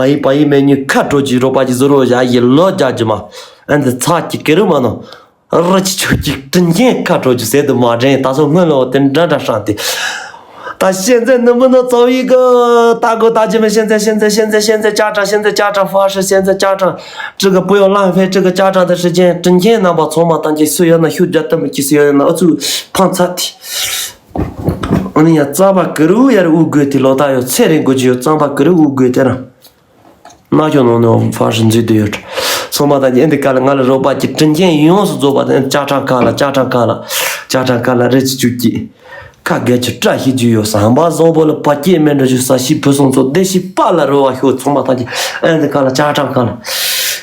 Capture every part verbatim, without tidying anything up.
བ་ཡི་བ་ཡི་མེ་ཉུ་ཁ་དྲོ་གྱི་རོགས་པ་གྱི་ཟུར་རོ་བཞག་ཡི་ལོ་རྒྱག་གྱི་མ། ཨ་འདི་ཚགས་ཀྱི་ཀེ་རུ་མ་ནོ། རི་ཆི་ཆུ་གཅིག་དྲིན་ཆེན་ཁ་དྲོ་གྱི་ཟེར་དུ་མ་དྲན་ད་སོ་སྔོན་ལོ་དེ་འདྲ་འདྲ་ཧྲང་དེ། ད་现在能不能找一个大哥大姐们现在现在现在现在家长现在家长发誓现在家长这个不要浪费这个家长的时间དྲིན་ཆེན་རྣམ་པ་ཚང་མ་ཐམས་ཅད་སུ་ཡོད་ན་ཤུགས་རྒྱག་ཏུ་མི་གྱི་སུ་ཡོད་ན་ཨུ་ཚུགས་ཕང་ཚ་དེ། ཨ་ནི་ཡང་རྩམ་པ་ཀུ་རུ་ཡར་དབུ་དགོས་དེ་ལོ་ད་ཡོད་ཚེ་རིང་དགོས་ཀྱི་ཡོད་རྩམ་པ་ཀུ་རུ་དབུ་དགོས་དེ་ན། ན་ཁྱོད་ནང་ནས་ཕར་ཞིག་འཛུལ་དུ་ཡོད། སོ་མ་དང་ཨེ་འདི་ཀ་ལ་ང་ལ་རོགས་པ་གྱི་དྲིན་ཆེན་ཡོངས་སུ་རྫོགས་པ་དང་ཅ་ཁྲ་ཁ་ལ་ཅ་ཁྲ་ཁ་ལ་ཅ་ཁྲ་ཁ་ལ་རི་ཆི་ཆུ་གྱི་ཁ་དགེ་ཆུ་བཀྲ་ཤིས་རྒྱུ་ཡོད་བསམ་པ་བཟང་པོ་ལ་བ་སྐྱེས་མེད་འགྲོ་ཞུ་ས་ཤི་བུ་སོང་ཚོ་བདེ་ཤི་པ་ལ་རོལ་བ་ཤོད་ཚོ་མ་དང་གྱི་ཨེ་འདི་ཀ་ལ་ཅ་ཁྲ་ཁ་ལ་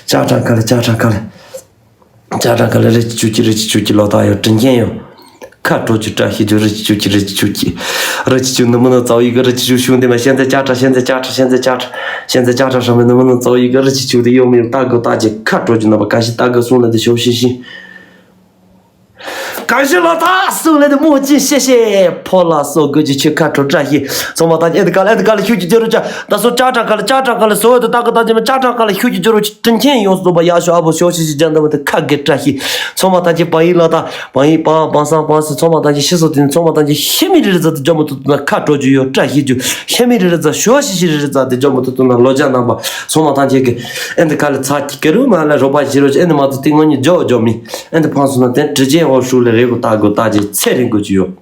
ཅ་ཁྲ་ཁ་ལ་ཅ་ཁྲ་ཁ་ལ། ཅ་ཁྲ་ཁ་ལ་རི་ཆི་ཆུ་གྱི་རི་ཆི་ཆུ་གྱི་ལོ་ད་ཡོད་དྲིན་ཆེན་ཡོད། ཁ་དྲོ་གྱི་བཀྲ་ཤིས་རྒྱུ་རི་ཆི་ཆུ་གྱི་རི་ཆི་ཆུ་གྱི། རི་ཆི་ཆུ་ནུ་མོ་ནུ་ཙའུ་ཡི་གི་རི་ཆི་ཆུ་ཤུང་དེ་མ་ཤན་ཙེ་ཅ་ཁྲ་ཤན་ཙེ་ཅ་ཁྲ་ཤན་ཙེ་ཅ་ཁྲ་ཤན་ཙེ་ཅ་ཁྲ་ཧྲ་མེ་ནུ་མོ་ནུ་ཙའུ་ཡི་གི་རི་ཆི་ཆུ་དེ་ཡོང་མི་ཡོང་ལྟ་དགོས་ལྟ་ཅེ་ཁ་དྲོ་གྱི་ནུ་མ་ག་ཤི་ལྟ་དགོས་སོང་ལ་དེ་ཤོག་ཤི་ཤི། གང་ཞིག་ལ་ཐག་སུ་ལས་དེ་མོ་ཅི་ཤེ་ཤེ་ཕོ་ལ་སོ་དགོས་ཀྱི་ཆེ་ཁ་དྲོ་བཀྲ་ཤིས་ཚང་མ་ཐག་ཨེ་དི་ཀ་ལ་ཨེ་དི་ཀ་ལ་ཤུགས་ཀྱི་སྦྱོར་རོགས་ཅ་ད་སོ་ཅ་ཁྲ་ཀ་ལ་ཅ་ཁྲ་ཀ་ལ་སོ་ཨེ་དི་ད་ཀ་ད་ཅི་མ་ཅ་ཁྲ་ཀ་ལ་ཤུགས་ཀྱི་སྦྱོར་རོགས་ཅི་དྲིན་ཆེན་ཡོངས་སུ་རྫོགས་པ་ཡག་ཤོ་ཨ་བོ་ཤོ་ཤི་ཤི་ཅན་ད་མ་དེ་ཁ་དགེ་བཀྲ་ཤིས་ཚང་མ་ཐག་ཅི་བ་ཡི་ལ་ད་བ་ཡི་བ་བ་སང་བ་སི་ཚང་མ་ཐག་ཅི་ཤི་སོ་དེ་ཚང་མ་ཐག་ཅི་ཤི་མི་རི་རི་ཛ་དེ་ཇོ་མོ་ཐུ་ཐུ་ན་ཁ་དྲོ་རྒྱུ་ཡོད་བཀྲ་ཤིས་རྒྱུ་ཤི་མི་རི་རི་ཛ་ཤོ་ཤི་ཤི་རི་རི་ཛ་དེ་ཇོ་མོ་ཐུ་ཐུ་ན་ལོ་ཅ་ནང་པ་ཚང་མ་ཐག་ཅི་གི་ཨེ་དི་ཀ་ལ་ཚ་ཀྱི་ཀེ་རུ་མ་ལ་རོགས་པ་ཞི་རོགས་ཅི་ཨེ་དི་མ་དུ་ཏི་ངོ་ཉི་ཇོ་ཇོ་མི། ཨེ་འདི་ཕང་སོང་ན་དེ་དྲི་ཅན་འོ་ཧྲུག་ལ་རེ་གོ་ལྟ་དགོས་ལྟ་ཅེ་ཚེ་རིང་དགོས་ཀྱི་ཡོད།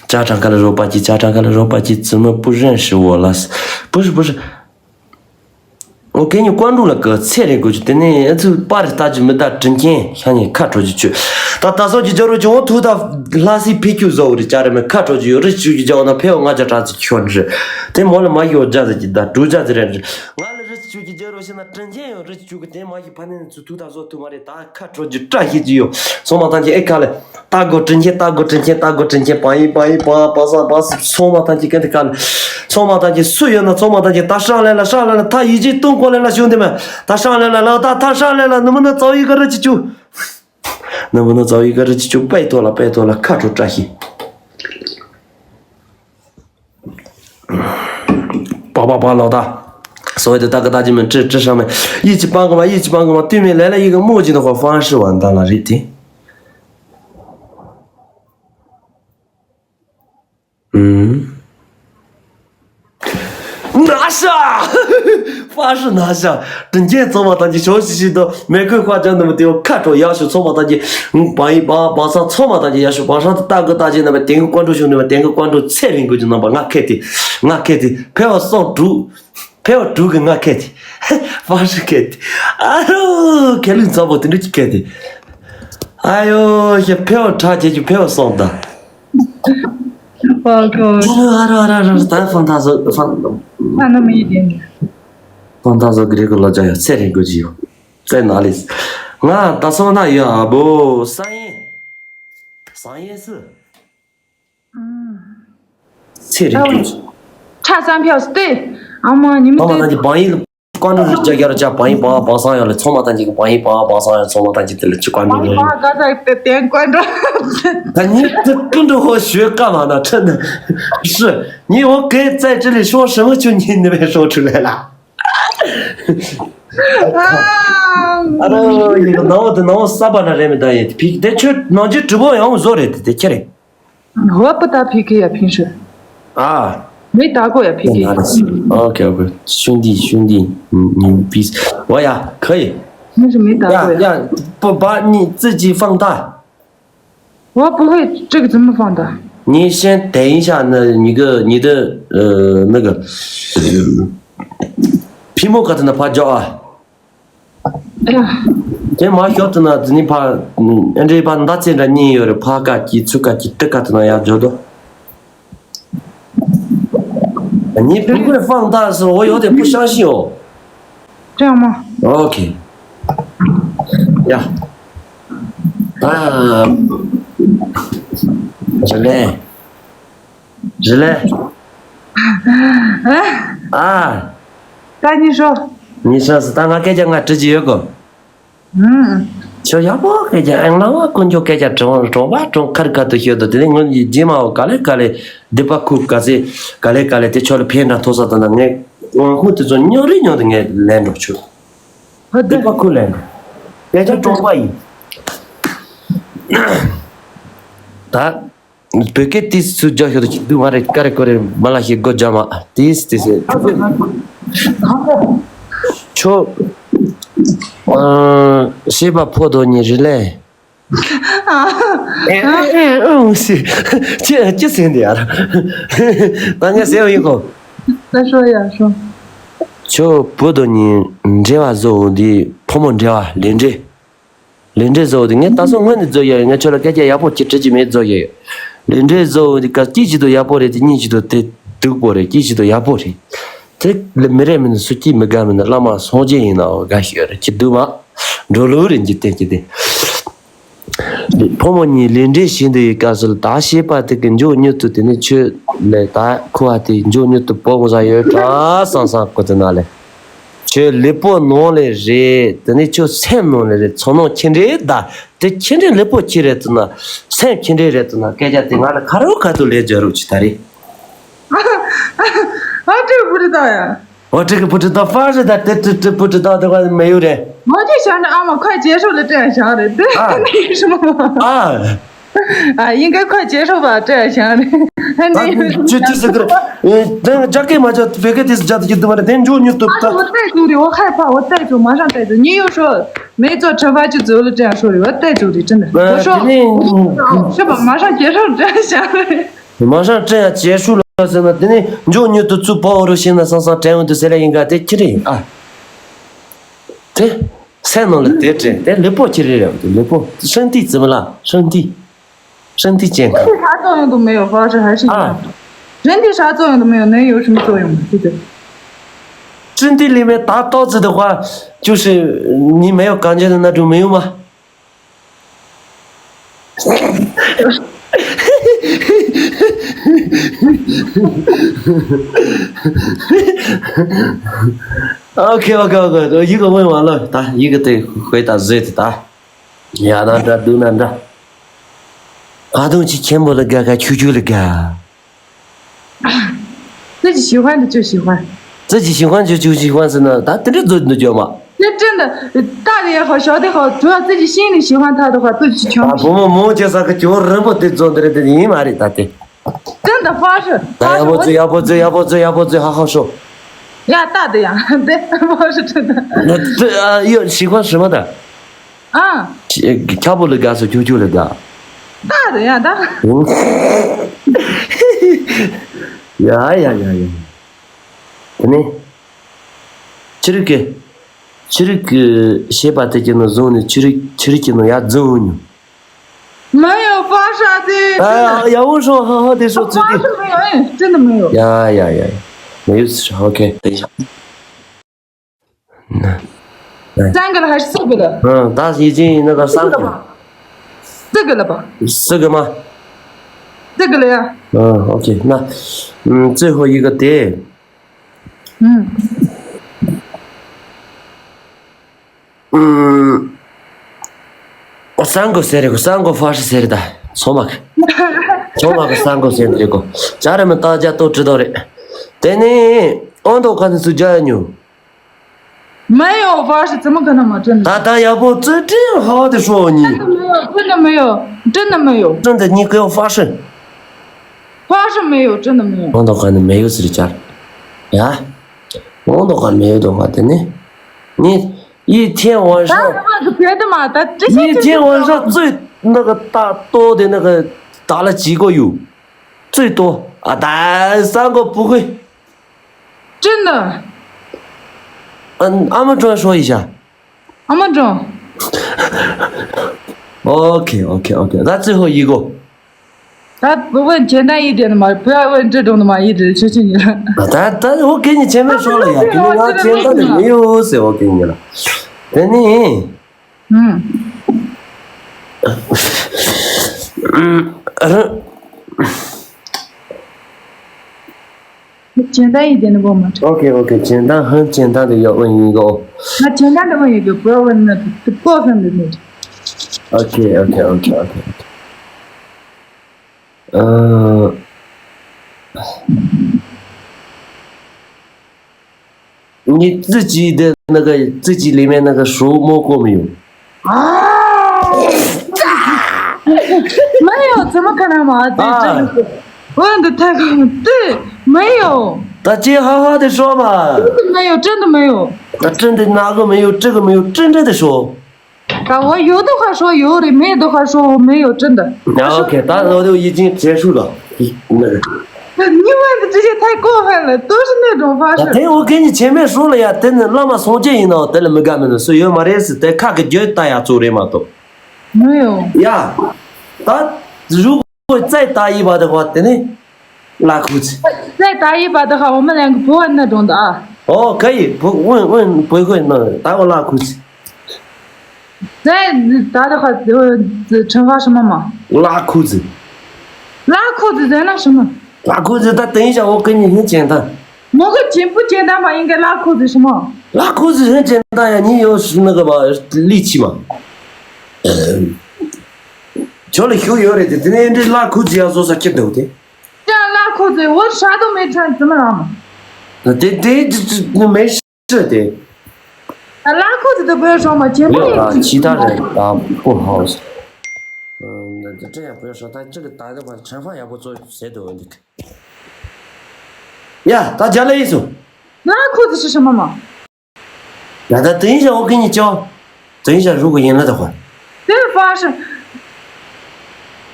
ཅ་ཁྲ་ཁ་ལ་རོགས་པ་གྱིས་ཅ་ཁྲ་ཁ་ལ་རོགས་པ་གྱིས་怎么不认识我了不是不是我给你关注了个ཚེ་རིང་དགོས་ཀྱི་དེ་ནས་ཨེ་ཚུ་པར་ལྟ་ཅི་མི་ལྟ་དྲིན་ཆེན་ཤ་ཉེ་ཁ་དྲོ་ཀྱི་ཆུ་ད་ད་སོགས་ཀྱི་ཇོ་རོ་ཅོ་ཐུག་ད་ལྷ་སའི་ཕི་ཁྱུ་བཟོ་བ་རི་ཅ་རེ་མེ་ཁ་དྲོ་ཀྱི་ཡོད་རི་ཆུ་ཀྱི་ཇོ་ན་ཕེའོ་ང་ཅ་ཁྲ་ཚི་ཁྱོད་རི་དེ་མོ་ལ་མ་ཡོད་ཇ་ཟི་ཀྱི་ད་དྲུག་ཇ་ཟི་རེ་རི། ང་ལ་རི་ཆུ་ཆུ་གི་རྒྱལ་རོ་ཞིག་ན་དྲིན་ཆེན་ཡོད་རི་ཆུ་ཆུ་གི་དེ་མ་ཞིག་ཕ་ནས་ནས་ཚུ་ཐུག་ད་བཟོ་ཐུབ་མ་རེད་ད་ཁ་དྲོ་རྒྱུ་བཀྲ་ཤིས་ཀྱི་ཡོད་སོང་མ་ཐང་ཅི་ཨེ་ཁ་ལེ། ལྟ་དགོས་དྲིན་ཆེན་ལྟ་དགོས་དྲིན་ཆེན་ལྟ་དགོས་དྲིན་ཆེན་པ་ཡིན་པ་ཡིན་པ་པ་ས་པ་ས་སོང་མ་ཐང་ཅི་ཀན་དེ་ཁ་ལེ། སོང་མ་ཐང་ཅི་སུ་ཡོད་ན་སོང་མ་ཐང་ཅི་ད་ཧྲང་ལེ་ལ་ཧྲང་ལེ་ལ་ད་ཡིད་ཆེས་གཏོང་གོ་ལེ་ལ་ཞུ་འདི་མ་ད་ཧྲང་ལེ་ལ་ལ་ད་ད་ཧྲང་ལེ་ལ་ནུ་མི་ནུ་ཙའུ་ཡི་ག་རི་ཆི་ཆུ། ནུ་མི་ནུ་ཙའུ་ཡི་ག་རི་ཆི་ཆུ་པའི་ཐོག་ལ་པའི་ཐོག་ལ་ཁ་དྲོ་བཀྲ་ཤིས། 宝宝宝老大，所谓的大哥大姐们，这这上面一起帮个忙，一起帮个忙，对面来了一个墨镜的话，方式完蛋了，这题。嗯。拿下！方式拿下！整件走马当街，小西西的玫瑰花椒那么丢，看着要求走马当街，嗯，帮一帮，帮上走马当街，要求帮上的大哥大姐那边点个关注，兄弟们点个关注，菜苹果就能把俺开的，俺开的，陪我上猪。 ཕེ་བ་དྲུག་གི་ང་ཁེ་ཏི། ཕ་ཧྲི་ཁེ་ཏི། ཨ་རོ་ཁེ་ལུག་འཛམ་བུ་དེ་འདྲ་ཅིག་ཁེ་ཏི། ཨ་ཡོ་ཞེ་ཕེ་བ་ཁྲག་ཁྱེད་ཀྱི་ཕེ་བ་སོང་ད། ཨ་རོ་ཨ་རོ་ཨ་རོ་ད་ཕང་ཐང་བཟོ་ཕང་། ཕང་ཐང་བཟོ་གི་རེད་གི་ལོ་ཅག་ཡོད་ཚེ་རིང་དགོས་ཀྱི་ཡོད། ཚེ་ན་ལིས། ང་ད་སོང་ན་ཡོད་ཨ་བོ་ས་ཡན། ས་ཡན་སི། ཚེ་རིང་དུས། ཁྲ་བསམ་ཕྱོགས་སྟེ། ཨ་མ་ཉི་མ་ཚང་མ་ཏེ། ཐམས་ཅད་བང་ཡིག་ཀོན་ཀྲོལ་རིག་བྱ་རྒྱ་ར་བྱ་བང་ཡིག་བང་བང་སང་ཡོད་ལ་ཚང་མ་ཐམས་ཅད་ཀྱི་བང་ཡིག་བང་བང་སང་ཡོད་ཚང་མ་ཐམས་ཅད་དེ་ལ་ཅི་ཀོན་ཀྲོལ་རིག་བང་ག་ས་ཏེ་ཏེ་ཀོན་ཀྲོལ། ད་ཉིད་དུ་ཀུན་ཏུ་ཧོ་ཞོད་ཀ་མ་ན་ཁྲི་ནི་ཧྲི། ཉི་འོ་གེ་ཙའི་ཀྲི་ལི་ཤོ་ཧྲི་མ་ཆུ་ཉིད་ནི་མེ་ཧྲོ་ཁྲུ་ལེ་ལ། ཨ་རོ་ཡིན་ནོ་དེ་ནོ་ས་པ་ན་རེ་མི་ད་ཡིན་ཕིག་དེ་ཆོས་ནང་ཆོས་གྲུ་བོ་ཡང་བཟོ་རེད་དེ་དེ་ཁྱེད་རེད། 我不打P K呀，平时。啊。没打过呀，P K。OK，OK，兄弟，兄弟，你，你比，我呀，可以。平时没打过呀。呀，呀，不，把你自己放大。我不会，这个怎么放大？你先等一下，那你个，你的，呃，那个，屏幕可能怕焦啊。 哎呀，དེ་མ་ཤོར་དུ་ན་དེ་ནི་ཕ་ཨ་འདྲེ་ཕ་མདའ་ཚེ་འདྲ་གཉིས་ཡོད་རེད། ཕ་ཀ་གི་ཚུ་ཀ་གི་ཏི་ཀ་དུ་ན་ཡར་འཇོག་དོ། 你不会放大是我有点不相信哦。这样吗？OK。呀，啊，这嘞。 རི་ལེ། ཨ། ད་ཉི་ཤོ། ཉི་ཤོ་སི་ད་ང་སྐད་ཆ་ང་དྲི་གི་ཡོད་གོ། ཨུམ། ཁྱོད་ཡག་པོ་སྐད་ཆ་ཨང་ལ་བ་དཀོན་མཆོག་སྐད་ཆ་དྲང་དྲང་བ་དྲང་ཁར་ཁ་ཏུ་ཤོད་དོ། དེ་ནས་ངོ་རྗེས་མ་བ་ག་ལེ་ག་ལེ་སྡིག་པ་ཁུག་ག་ཚེ་ག་ལེ་ག་ལེ་དེ་ཁྱོད་ལ་ཕན་འདྲ་ཐོག་ས་དང་ན་ངས་དབང་ཁུངས་དེ་ཚོ་ཉོ་རེ་ཉོ་དེ་ངས་ལན་འགྲོ་ཆུ། ཧོ་དེ། སྡིག་པ་ཁུག་ལན་འགྲོ། སྐད་ཆ་དྲང་པ་ཡིན། ད། བོད་སྐད་ཏིས་སུ་རྒྱག་ཤོད་དུ་ཅིག་འདུག་མ་རེད། ཀ་རེ་ཀོ་རེ་མ་ལ་ཞིག་སྒོ་རྒྱག་མ་ཏིས་ཏིས། ཁྱོད། ཨ། ཤེས་པ་ཕོ་དོ་ཉི་རི་ལེ། ཨ། ཨེ་ཨེ་ཨེ་ཨེ་ཨེ་ཨེ། ཅི་ཅི་ཟེར་འདི་ཡར། ད་ངས་ཟེར་བ་ཡིན་གོ། ད་ཤོ་ཡ་ཤོ། ཁྱོད་བོ་དོ་ཉི་འབྲེལ་བ་བཟོ་འོ་འདི་ཕོ་མོ་འབྲེལ་བ་ལས་འབྲེལ། ལས་འབྲས་བཟོ་བོ་དེ་ངས་ད་སོ་སྔོན་ནས་བཟོ་ཡོད། ངས་ཁྱོད་ལ་སྐད་ཆ་ཡག་པོ་ཅིག་དྲི་ཅིག་མེད་བཟོ་ཡོད། ལས་འབྲས་བཟོ་བོ་དེ་ག་གཅིག་བྱེད་དུ་ཡག་པོ་རེད་དེ་གཉིས་བྱེད་དུ་དེ་སྡུག་པོ་རེད། གཅིག་བྱེད་དུ་ཡག་པོ་རེད། དེ་ལ་མི་རེ་མི་ནི་སུ་སྐྱིད་མི་དགའ་མི་ནི་བླ་མ་སངས་རྒྱས་ཡིན་ནའོ་དགའ་ཤོས་རེད། ཅི་སྡུག་མ་འགྲོ་ལུགས་རེད་འཇིག་རྟེན་གྱི་དེ། ཕོ་མོ་གཉིས་ལས་འབྲས་བྱེད་འདོད་ཡོད་སྐབས་སུ་ལ་ད་ཤེས་པ་དེ་གི་མགྱོགས་མྱུར་དུ་དེ་ནི་ཆོས་ལས་ད་ཁུ་བ་དེ་མགྱོགས་མྱུར་དུ་སྤོ་དགོས་ས་ཡོད་དྲ་བསམ་བསམ་ཁོ་དེ་ན་ལས། ཁྱོད་ལུས་པོ་ནང་ལས་རེད། དེ་ནས་ཁྱོད་སེམས་ནང་ལས་རེད། ཚོར་སྣང་ཁྱེད་འདྲའི་ད་དེ་ཁྱེད་འདྲའི་ལུས་པོ་ཁྱེད་རེད་དུ་ན། སེམས་ཁྱེད་འདྲའི་རེད་དུ་ན། སྐད་ཆ་དེ་ང་ལ་ཁ་རོག་ཁ་ཐུག་ལས་སྦྱར་རོགས་ཅི་ད་རེད། ཨ་ཏྲི་བུ་ཏྲི་ད་ཡ། ཨོ་ཏྲི་གི་བུ་ཏྲི་ད་ཕར་རེད། ད་ཏྲི་ཏྲི་ཏྲི་བུ་ཏྲི་ད་དེ་བ་མེ་ཡོད་རེད། མ་ཅི་བྱ་ན་ཨ་མ་ཁ་རྗེས་ཧྲོག་ལ་སྤྲད་བཞག་རེད་དེ། ཨ་ནི་ཤི་མ། ཨ། ཨ་ཡིན་ག་ཁ་རྗེས་ཧྲོག་པ་སྤྲད་བཞག་རེད། ཨ་ནི་ད་ཅི་ཅི་ཟེར་གི་རེད། དེ་རྒྱ་སྐད་མ་བྱ་བོད་སྐད་དེ་སུ་བྱ་དུ་ཅི་འདུག་མ་རེད། དེ་མགྱོགས་མྱུར་དུ་ཨ་ད། 我带走的，我害怕，我带走，马上带走。你又说没做惩罚就走了，这样说的，我带走的，真的。我说，是吧？马上结束，这样想的。 མ་ཤང་དྲན་ཡ་རྗེས་ཤུལ་ལ་ཟེར་ན་དེ་ནི་མགྱོགས་མྱུར་དུ་ཚུར་སྤོ་བོ་རུ་ཤེས་ན་སང་སང་དྲན་འོང་དུ་ཟེར་ལ་ཡིན་ག་དེ་ཁྱི་རེད་ཨ། དེ་སེམས་ནང་ལ་དེ་དྲན་དེ་ལུས་པོ་ཁྱི་རེད་རེད་དེ་ལུས་པོ་身体怎么了身体身体健康 身体啥作用都没有，发生还是一样。啊，人体啥作用都没有，能有什么作用吗？对不对？身体里面打刀子的话，就是你没有感觉的那种没有吗？ OK OK OK，一个问完了，答一个对，回答对的答。呀，那这都那这，阿东去全部的干干，球球的干。 自己喜欢的就喜欢。自己喜欢就就喜欢是呢，他真的做你就嘛。那真的，大的也好，小的好，只要自己心里喜欢他的话，都去全部。啊，不不不，这啥个叫人不得做的人的人嘛的，他的。真的发誓，发誓，我。要不醉，要不醉，要不醉，要不醉，好好说。呀，大的呀，对，我是真的。那这啊，要喜欢什么的？ ཨ། ཁྱ་བོ་ལ་དགའ་སོ་ཁྱོ་ཁྱོ་ལ་དགའ། ད་དེ་ཡ་ད། ཡ་ཡ་ཡ་ཡ། དེ་ནས། ཕྱི་རིགས་ཀྱི། ཕྱི་རིགས་ཀྱི་ཤེས་པ་དེ་ཀྱི་ནང་བཟུང་ནས་ཕྱི་རིགས་ཕྱི་རིགས་ཀྱི་ནང་ཡར་འཛུལ་འོང་མྱོང་། 没有发射的，真的。 ཡག་པོ་ཧྲོ་ཧ་ཧ་དེ་ཧྲོ་ཚུལ་发射没有，哎，真的没有。 ཡ་ཡ་ཡ་ཡ། 没有发射，OK，等一下。 三个了还是四个了？嗯，他已经那个三个了。四个了吧？四个吗？四个了呀。嗯，OK，那，嗯，最后一个的，嗯。嗯，我三个谁的，三个发是谁的，错嘛？错嘛个三个谁的这个，家人们大家都知道的。等你，我都看得出家人有。 没有发誓，怎么可能嘛？真的。 ད་ད་ཡག་པོ་ཙི་ཏྲིང་ཧ་དེ་ཧྲོ་ཉི། 真的没有，真的没有，真的没有。 真的，你给我发誓。 发誓没有，真的没有。 ང་དང་ག་ནི་没有ཟེར་ཅར། ཡ། ང་དང་ག་没有的话དེ་ནི། 你一天晚上， ད་ང་གི་བོད་དུ་མ་ད་ཅི་ཞིག 一天晚上最那个大多的那个打了几个有，最多啊，但三个不会。 真的。 嗯，阿木庄说一下。 阿木庄。 OK OK OK，那最后一个。 他不问简单一点的嘛，不要问这种的嘛，一直求求你了。 啊，他他我给你前面说了呀，给你拿简单的没有谁，我给你了。等你。 嗯。嗯，呃， 简单一点的问嘛。 OK OK，简单很简单的要问一个哦。 那简单的问一个，不要问那过分的那种。OK，OK，OK，OK。嗯，你自己的那个，自己里面那个手摸过没有？啊！没有，怎么可能嘛？对，啊，真的是，问的太对，没有。他今好好的说嘛。真的没有，真的没有。他真的那个没有，这个没有，真正的说。 啊，我有的话说有的，没有的话说我没有，真的。啊，OK，当然我都已经结束了。那个，你问的这些太过分了，都是那种方式。啊，对，我跟你前面说了呀，等等，那么从这一闹，等了没干么的，所以有么的事，等看个就大家做的嘛都。没有。呀，他如果再打一把的话，等等。 拉裤子。再打一把的话，我们两个不问那种的啊。哦，可以，不问，问，不会那，打我拉裤子。再打的话，呃，惩罚什么嘛？拉裤子。拉裤子在那什么？拉裤子，他等一下，我跟你很简单。那个简不简单嘛？应该拉裤子什么？拉裤子很简单呀，你有那个吧，力气嘛。 桥里修有的，今天这拉裤子要做啥去抖的？这样拉裤子，我啥都没穿，怎么了嘛？那这这这这那没事的。啊，拉裤子都不要说嘛，全部没有啊，其他人啊不好。嗯，那这这样不要说，他这个打的话，惩罚也不做，谁都有那个。呀，他讲了一首。拉裤子是什么嘛？ 那他等一下我跟你教，等一下如果赢了的话。这个方式，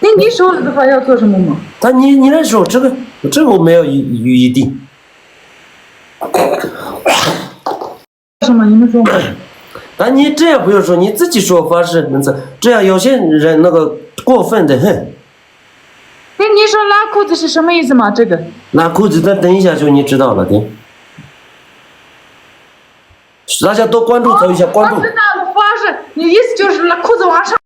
那你说了的话要做什么吗？他你你来说，这个这个我没有一一定。什么？你们说。那你这样不用说，你自己说方式，那这这样有些人那个过分的很。 那你说拉裤子是什么意思嘛？这个拉裤子，他等一下就你知道了，对。大家多关注他一下，关注。我知道了，方式，你意思就是拉裤子往上。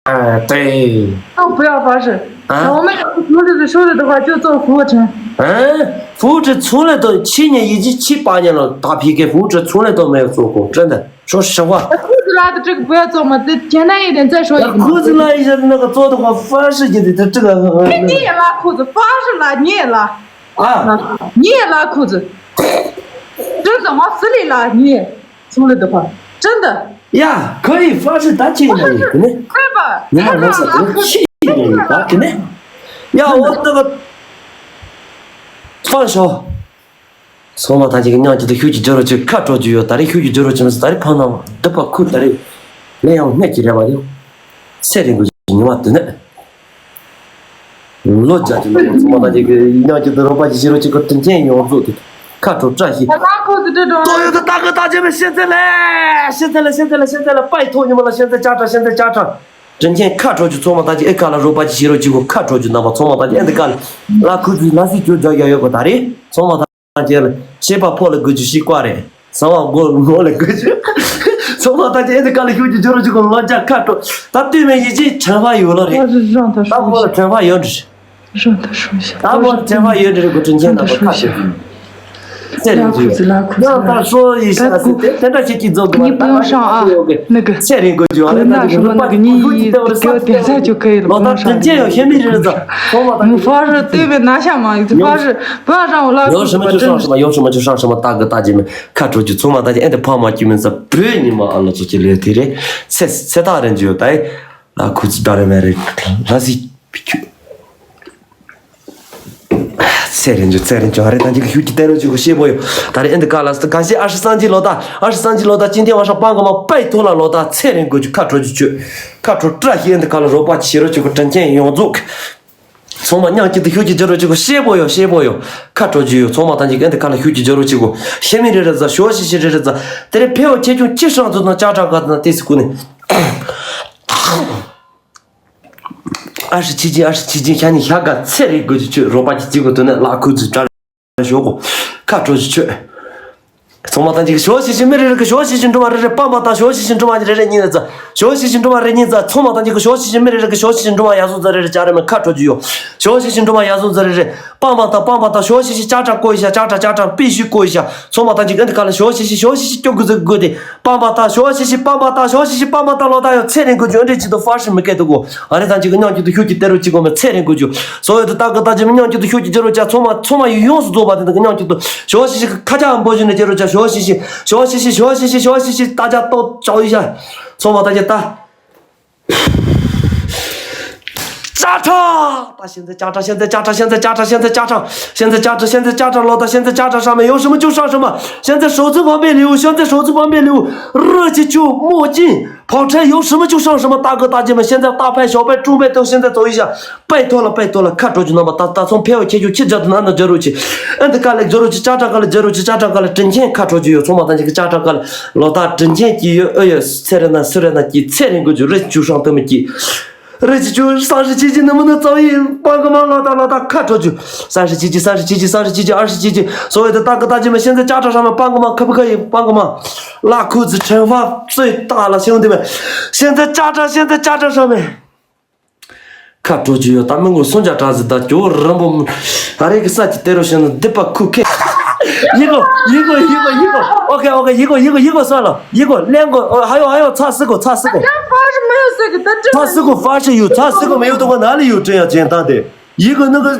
哎，对。哦，不要方式。啊？我们有的说了的话，就做俯卧撑。嗯，俯卧撑从来都七年以及七八年了，打P K俯卧撑从来都没有做过，真的。 说实话。裤子拉的这个不要做嘛，再简单一点再说一个嘛。裤子拉一下，那个做的话，方式就得这这个。哎，你也拉裤子，方式拉，你也拉。啊。拉，你也拉裤子。真的，往死里拉，你也出来的话，真的。呀，可以，方式打起来，肯定。快吧，你看我是不气你，打肯定。呀，我那个，放手。 ཚང་མ་ཐམས་ཅད་ཀྱི་མཉམ་གཅིག་ཏུ་ཤུགས་ཀྱིས་སྦྱོར་རོགས་བྱེད། ཁ་དྲོ་རྒྱུ་ཡོད། ད་རེས་ཤུགས་ཀྱིས་སྦྱོར་རོགས་བྱེད་མི་སྲིད། ད་རེས་ཕམ་ན་སྡུག་པ་ཁུར། ད་རེས་ལན་ཡང་སྨད་ཀྱི་རེད་པ། ཡང་ཚེ་རིང་པོ་ཞིག་མྱོང་བ་དེ་ནས་ལོ་བརྒྱ་ཅིག་ལ་ཚང་མ་ཐམས་ཅད་ཀྱི་མཉམ་གཅིག་ཏུ་རོགས་པ་ཞིག་བྱེད་རོགས་བྱེད་ཁོ། དྲིན་ཆེན་ཡོངས་རྫོགས་ཀྱི་ཁ་དྲོ་བཀྲ་ཤིས། ཏོག་ཡོད་ཀྱི་ཏག་གི་ཏག་བྱེད་མི་ཤེས་ཚེ་ལས་ཤེས་ཚེ་ལས་ཤེས་ཚེ་ལས་ཤེས་ཚེ་ལས་པའི་ཐོག་ཉི་མ་ལ་ཤེས་ཚེ་ལྕགས་ཁྲ་ཤེས་ཚེ་ལྕགས་ཁྲ། དྲིན་ཆེན་ཁ་དྲོ་རྒྱུ་ཚང་མ་ཐམས་ཅད་ཨེ་ཁ་ལ་རོགས་པ་ཅིག་བྱེད་རོགས་གྱིས་གོ། ཁ་དྲོ་རྒྱུ་རྣམ་པ་ཚང་མ་ཐམས་ཅད་ཨེ་འདི་ཀ་ལ་ལ་ཁུ་ཚུ་ལ་སི་ཅོ་རྒྱག་ཡ་ཡོད་པ། ད་རེས་ཚང་མ་ཐམས་ཅད་ལ་ཤེས་པ་ཕོ་ལ་དགོས་རྒྱུ་ཤེས་པ་རེད། ཟ་བ་མགོ་མགོ་ལ་དགོས་རྒྱུ་ཚང་མ་ཐམས་ཅད་ཨེ་འདི་ཀ་ལ་ཤུགས་ཀྱིས་བྱེད་རོགས་གྱིས་གོ། ལོ་བརྒྱ་ཁ་དྲོ། ད་ལྟོས་མེད་ཡིད་ཆེས་དྲན་པ་ཡོད་ལ་རེད། ད་ཕོ་ལ་དྲན་པ་ཡོད་འདྲི། 让他说一下。 ད་ཕོ་ལ་དྲན་པ་ཡོད་འདྲི་རེད་གོ། དྲིན་ཆེན་རྣམ་པ་ཁ་ཤས། ཚེ་རིང་རྒྱུ། 让他说一下། དེ་དེ་འདྲ་བྱེད་ཀྱི་རྫོགས་དགོས། 你不用上啊，那个， ཚེ་རིང་དགོས་རྒྱུ། 那个什么，那个，你给我点菜就可以了，不用上这个。 ལོ་ད་དྲིན་ཆེན་ཡང་ཤེས་མི་རེད་ཟ། ཚང་མ་ད། 我发誓对面拿下嘛，发誓不要让我拉裤子，真的。 有什么就上什么，有什么就上什么，大哥大姐们，看出去，ཚང་མ་ད་ཅི་ཨེ་འདི་ཕ་མ་སྐྱིད་མིན་ཟ། བོད་ཉི་མ་ཨ་ལོ་ཚོ་ཅི་ལས་དེ་རེད། ཚེ་ཚེ་ཐག་རིང་རྒྱུ་ད་ཨེ། ལ་ཁུ་ཚུ་ད་རེ་མེ་རེད། ལ་སི་པི་ཁྱུ། ཚེ་རིང་རྒྱུ། ཚེ་རིང་རྒྱུ། ཨ་རེ་ད་ཅི་གི་ཤུགས་ཀྱིས་བསྟན་རོགས་གྱིས་གོ། ཤེས་པོ་ཡོད། ད་རེས་ཨེ་འདི་ཀ་ལ་སི་ག་ཤེས། ཨ་ཧྲི་སངས་རྒྱས་ལོ་ད། ཨ་ཧྲི་སངས་རྒྱས་ལོ་ད། ཅིན་ཏེ་བ་ཧྲ་པང་ག་མ་པའི་ཐོག་ལ་ལོ་ད། ཚེ་རིང་དགོས་རྒྱུ། ཁ་དྲོ་རྒྱུ་ཆོད། ཁ་དྲོ་བཀྲ་ཤིས། ཨེ་འདི་ཀ་ལ་རོགས་པ་བྱེད་རོགས་གྱིས་གོ། དྲིན་ཆེན་ཡོངས་རྫོགས། ཚང་མ་མཉམ་གཅིག་ཏུ་ཤུགས་ཀྱིས་སྦྱོར་རོགས་གྱིས་གོ། ཤེས་པོ་ཡོད། ཤེས་པོ་ཡོད། ཁ་དྲོ་རྒྱུ་ཡོད། ཚང་མ་ཐམས་ཅད་ཨེ་འདི་ཀ་ལ་ཤུགས་ཀྱིས་སྦྱོར་རོགས་གྱིས་གོ། ཤེས་མི་རེ་རེ་ཟ། ཞོ་ཤི་ཤི་རེ་རེ་ཟ། དེ་རིང་ཕེ་བོ་ཆེ་ཆུང་ཅི་ཧྲང་ཚོ་དང་ཅ་ཀྲང་ག་དང་ཏེ་སི་ཀུ་ནི། ཨ་ཧྲི་ཆི་ཅི། ཨ་ཧྲི་ཆི་ཅི། ཤ་ནི་ཤ་ག་ཚེ་རིང་དགོས་རྒྱུ་ཆོད། རོགས་པ་གྱིས་གོ། དོན་ནི་ལ་ཁུ་ཚུ་ད་ཞོག་གོ། ཁ་དྲོ་རྒྱུ་ཆོད། ཚང་མ་ཐམས་ཅད་ཀྱི་ཞོ་ཤི་ཤི་མི་རེ་རེ་གི་ཞོ་ཤི་ཤི་འགྲོ་བ་རེ་རེ། པ་མ་དང་ཞོ་ཤི་ཤི་འགྲོ་བ་རེ་རེ་གཉིས་ལ་ཙ། ཞོ་ཤི་ཤི་འགྲོ་བ་རེ་གཉིས་ཙ་ཚོང་མ་དང་གཅིག་གི་ཞོ་ཤི་ཤི་མི་རེ་རེ་གི་ཞོ་ཤི་ཤི་འགྲོ་བ་ཡ་སོ་ཙ་རེ་རེ་ཅ་རེ་མི་ཁ་འཕྲོ་རྒྱུ་ཡོ། ཞོ་ཤི་ཤི་འགྲོ་བ་ཡ་སོ་ཙ་རེ་རེ་པང་པང་དང་པང་པང་དང་ཞོ་ཤི་ཤི་ཅ་ཀྲ་བཀོལ་ཤ་ཅ་ཀྲ་ཅ་ཀྲ་པི་ཤི་བཀོལ་ཤ་ཚོང་མ་དང་གཅིག་ཨན་དི་ཁ་ལ་ཞོ་ཤི་ཤི་ཞོ་ཤི་ཤི་སྐྱོ་གུ་ཟི་གུ་དེ། པང་པ་ཏ་ཞོ་ཤི་ཤི་པང་པ་ཏ་ཞོ་ཤི་ཤི་པང་པ་ཏ་ལོ་ཏ་ཡོ་ཚེ་རིང་གུ་ཇུ་འདྲེ་ཅི་ཏུ་ཧྥ་ཤི་མི་སྐད་དུ་གོ། ཨ་རེ་ཐང་ཅིག་གི་མཉམ་གཅིག་ཏུ་ཤུགས་ཀྱི་ཏེ་རུ་ཅི་གོ་མི་ཚེ་རིང་གུ་ཇུ། སོ་ཡོ་ཏུ་ཏ་གི་ཏ་ཅི་མི་མཉམ་གཅིག་ཏུ་ཤུགས་ཀྱི་ཇི་རུ་ཅ་ཚོ་མ་ཚོ་མ་ཡུ་ཡོངས་སུ་རྫོགས་པ་དེ་དང་གི་མཉམ་གཅིག་ཏུ་ཞོ་ཤི་ཤི་ཁ་ཆ་འབོ་ཞུ་ནི་ཇི་རུ་ཅ་ཞོ་ཤི་ཤི་ཞོ་ཤི་ཤི་ཞོ་ཤི་ཤི་ཞོ་ཤི་ཤི་ཏ་ཅ་ཏོ་ཅོ་ཡི་ཤ་ཚོ་མ་ཏ་ཅི་ཏ། ཅ་ཁྲ། ད་现在ཅ་ཁྲ་现在ཅ་ཁྲ现在ཅ་ཁྲ现在ཅ་ཁྲ现在ཅ་ཁྲ现在ཅ་ཁྲ་ལོ་ད་现在ཅ་ཁྲ་上面有什么就上什么现在手机旁边留现在手机旁边留热气球墨镜跑车有什么就上什么大哥大姐们现在大牌小牌中牌都现在走一下拜托了拜托了看着就那么大大从票切就切着的那种加入去嗯他干了加入去家长干了加入去家长干了整天看着就有从马上这个家长干了老大整天就有哎呀谁人呢谁人呢给菜人过去热气球上这么给 རེ་ཅི་ཅུ་三十七级能不能早一点帮个忙？老大老大看出去，三十七级，三十七级，三十七级，二十七级，所有的大哥大姐们，现在家长上面帮个忙，可不可以帮个忙？拉裤子惩罚最大了，兄弟们，现在家长，现在家长上面。看出去哟，他们我送家长子的，就人不，还有一个啥子带着现在得把裤开。一个一个一个一个，OK OK，一个一个一个算了，一个两个，哦，还有还有差四个，差四个。 他是没有这个，他真的他是个法师有，他是个没有的话，哪里有这样简单的？一个那个，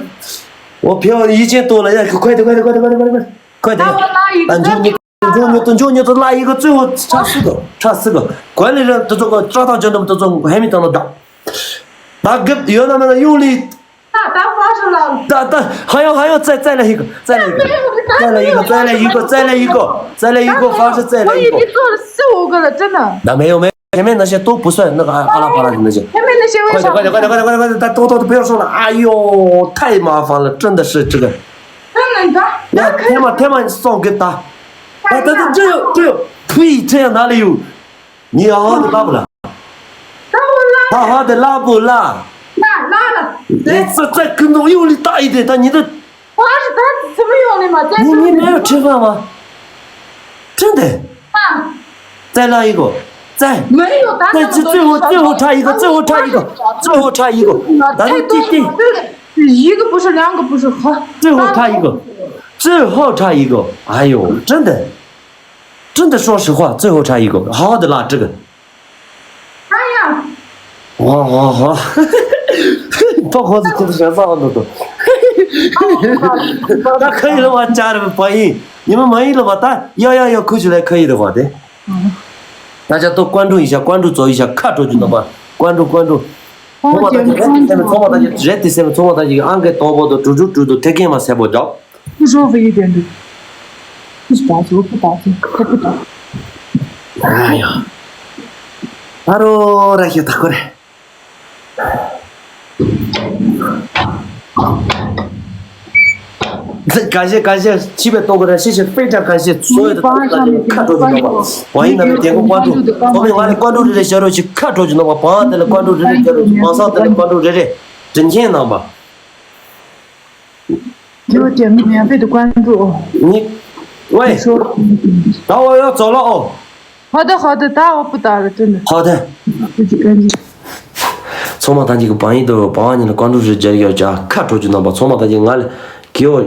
我票一千多了，要快点，快点，快点，快点，快点，快点！那我拉一个，那你你你你你你拉一个，最后差四个，差四个。管理人都做个抓到就那么多种，还没等到打，打个有那么的用力。打打法师了。打打还要还要再再来一个，再来一个，再来一个，再来一个，再来一个法师，再来一个。我已经做了四五个了，真的。那没有没有。 前面那些都不算那个阿阿拉巴拉的那些。前面那些为啥？快点快点快点快点快点快点，都都都不要说了。哎呦，太麻烦了，真的是这个。那那个，那可以。天马天马送给他。哎，他他这有这有，呸，这样哪里有？你好好的拉不拉？那我拉。好好的拉不拉？拉拉了。你再再跟着用力大一点，他你的 我是他怎么用的嘛？在你你没有吃饭吗？真的？啊，再来一个，再没有，他再最最后最后差一个，最后差一个，最后差一个，咱们第第一个不是两个不是好，最后差一个，最后差一个，哎呦，真的，真的说实话，最后差一个，好好的拉这个。 哎呀，哇哇哇！包括是真的想上的都。那可以了吧，家人们，满意？你们满意了吧？但要要要扣起来可以的话，对。大家都关注一下，关注走一下，看出去了吧？关注关注。我给关注。从我大家，从我大家，直接第三个，从我大家，俺给导播的，猪猪猪的，天天嘛，三波招。 不舒服一点的，不打坐，不打坐，他不打。哎呀，ཨ་རོ་ར་ཤི་ད་ཁོ་རེ།感谢感谢七百多个人，谢谢非常感谢所有的朋友的看着你们吧，网易那边点个关注，我们还得关注这些小肉去看着你们吧，朋友的关注这些小肉去，网上的关注这些，整天能吧。 给我点个免费的关注哦。你，喂，你说，打我要走了哦。好的，好的，打我不打了，真的。好的。自己干净。 ཚང་མ་ཐམས་ཅད་ཀྱི་བང་ཡིག་དང་བང་བ་ཉིད་ལ་ཀོང་ཀྲུག་རེ་རྒྱག་ཡོད་ཀྱང་ཁ་དྲོ་རྒྱུ་རྣམ་པ་ཚང་མ་ཐམས་ཅད་ང་ལ་གིའོ་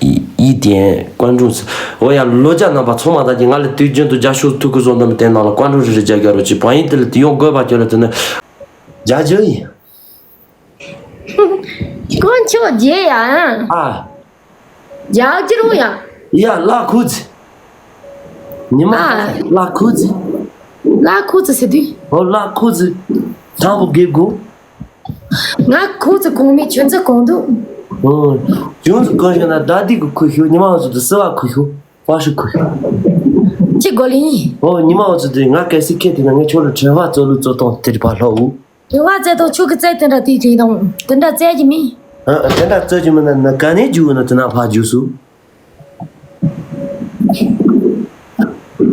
ཡིད་བརྟན་ཀོང་ཀྲུག་ཟེར། འོ་ཡ་ལོ་རྒྱ་རྣམ་པ་ཚང་མ་ཐམས་ཅད་ང་ལ་དུས་རྒྱུན་དུ་རྒྱ་ཤུག་ཐུག་གི་བཟོ་འདི་མི་བརྟན་ནང་ལ་ཀོང་ཀྲུག་རེ་རེ་རྒྱག་ཡོད་རོགས་ཅིག་བང་ཡིག་དེ་ལ་དུས་ཡོང་དགོས་པ་ཁྱོད་ལ་དུས་ནི་རྒྱ་ཇོ་ཡིན། དཀོན་མཆོག་རྗེ་ཡ། ཨ། རྒྱག་རྒྱུ་རུང་ཡ། ཡ་ལ་ཁུ་ཙི། ཉི་མ་ཨ། ལ་ཁུ་ཙི། ལ་ཁུ་ཙི་ཟེར་དུས། ཨོ་ལ་ཁུ་ཙི། དང་པོ་དགེ་དགོ། ང་ཁུ་ཙི་གོང་མའི་ཆུ་ཚི་གོང་དུ། ཨོ། ཡོངས་སུ་གང་ཞིག་ན་ད་ལྟའི་གི་ཁུ་ཤུ་ཉི་མ་འོ་ཚོ་དུ་སི་བ་ཁུ་ཤུ། བ་ཧྲི་ཁུ་ཤུ། ཅི་གོ་ལི་ཡིན། ཨོ་ཉི་མ་འོ་ཚོ་དུ་ང་གལ་སྲིད་ཁེ་དེ་ན་ངས་ཁྱོད་ལ་དྲན་པ་ཚོ་ལུ་ཚོ་དང་དེར་པ་ལྷོ་འུ། རེ་བ་བཙལ་དང་ཆོས་ཀྱི་རྩལ་དེ་འདྲ་དེའི་རིགས་དང་དེ་འདྲ་བཙལ་གྱི་མིན། ཨ་དེ་འདྲ་བཙལ་གྱི་མིན་ན་ན་ག་ནས་རྒྱུག་ན་དེ་ན་ཕ་རྒྱུག་སུ།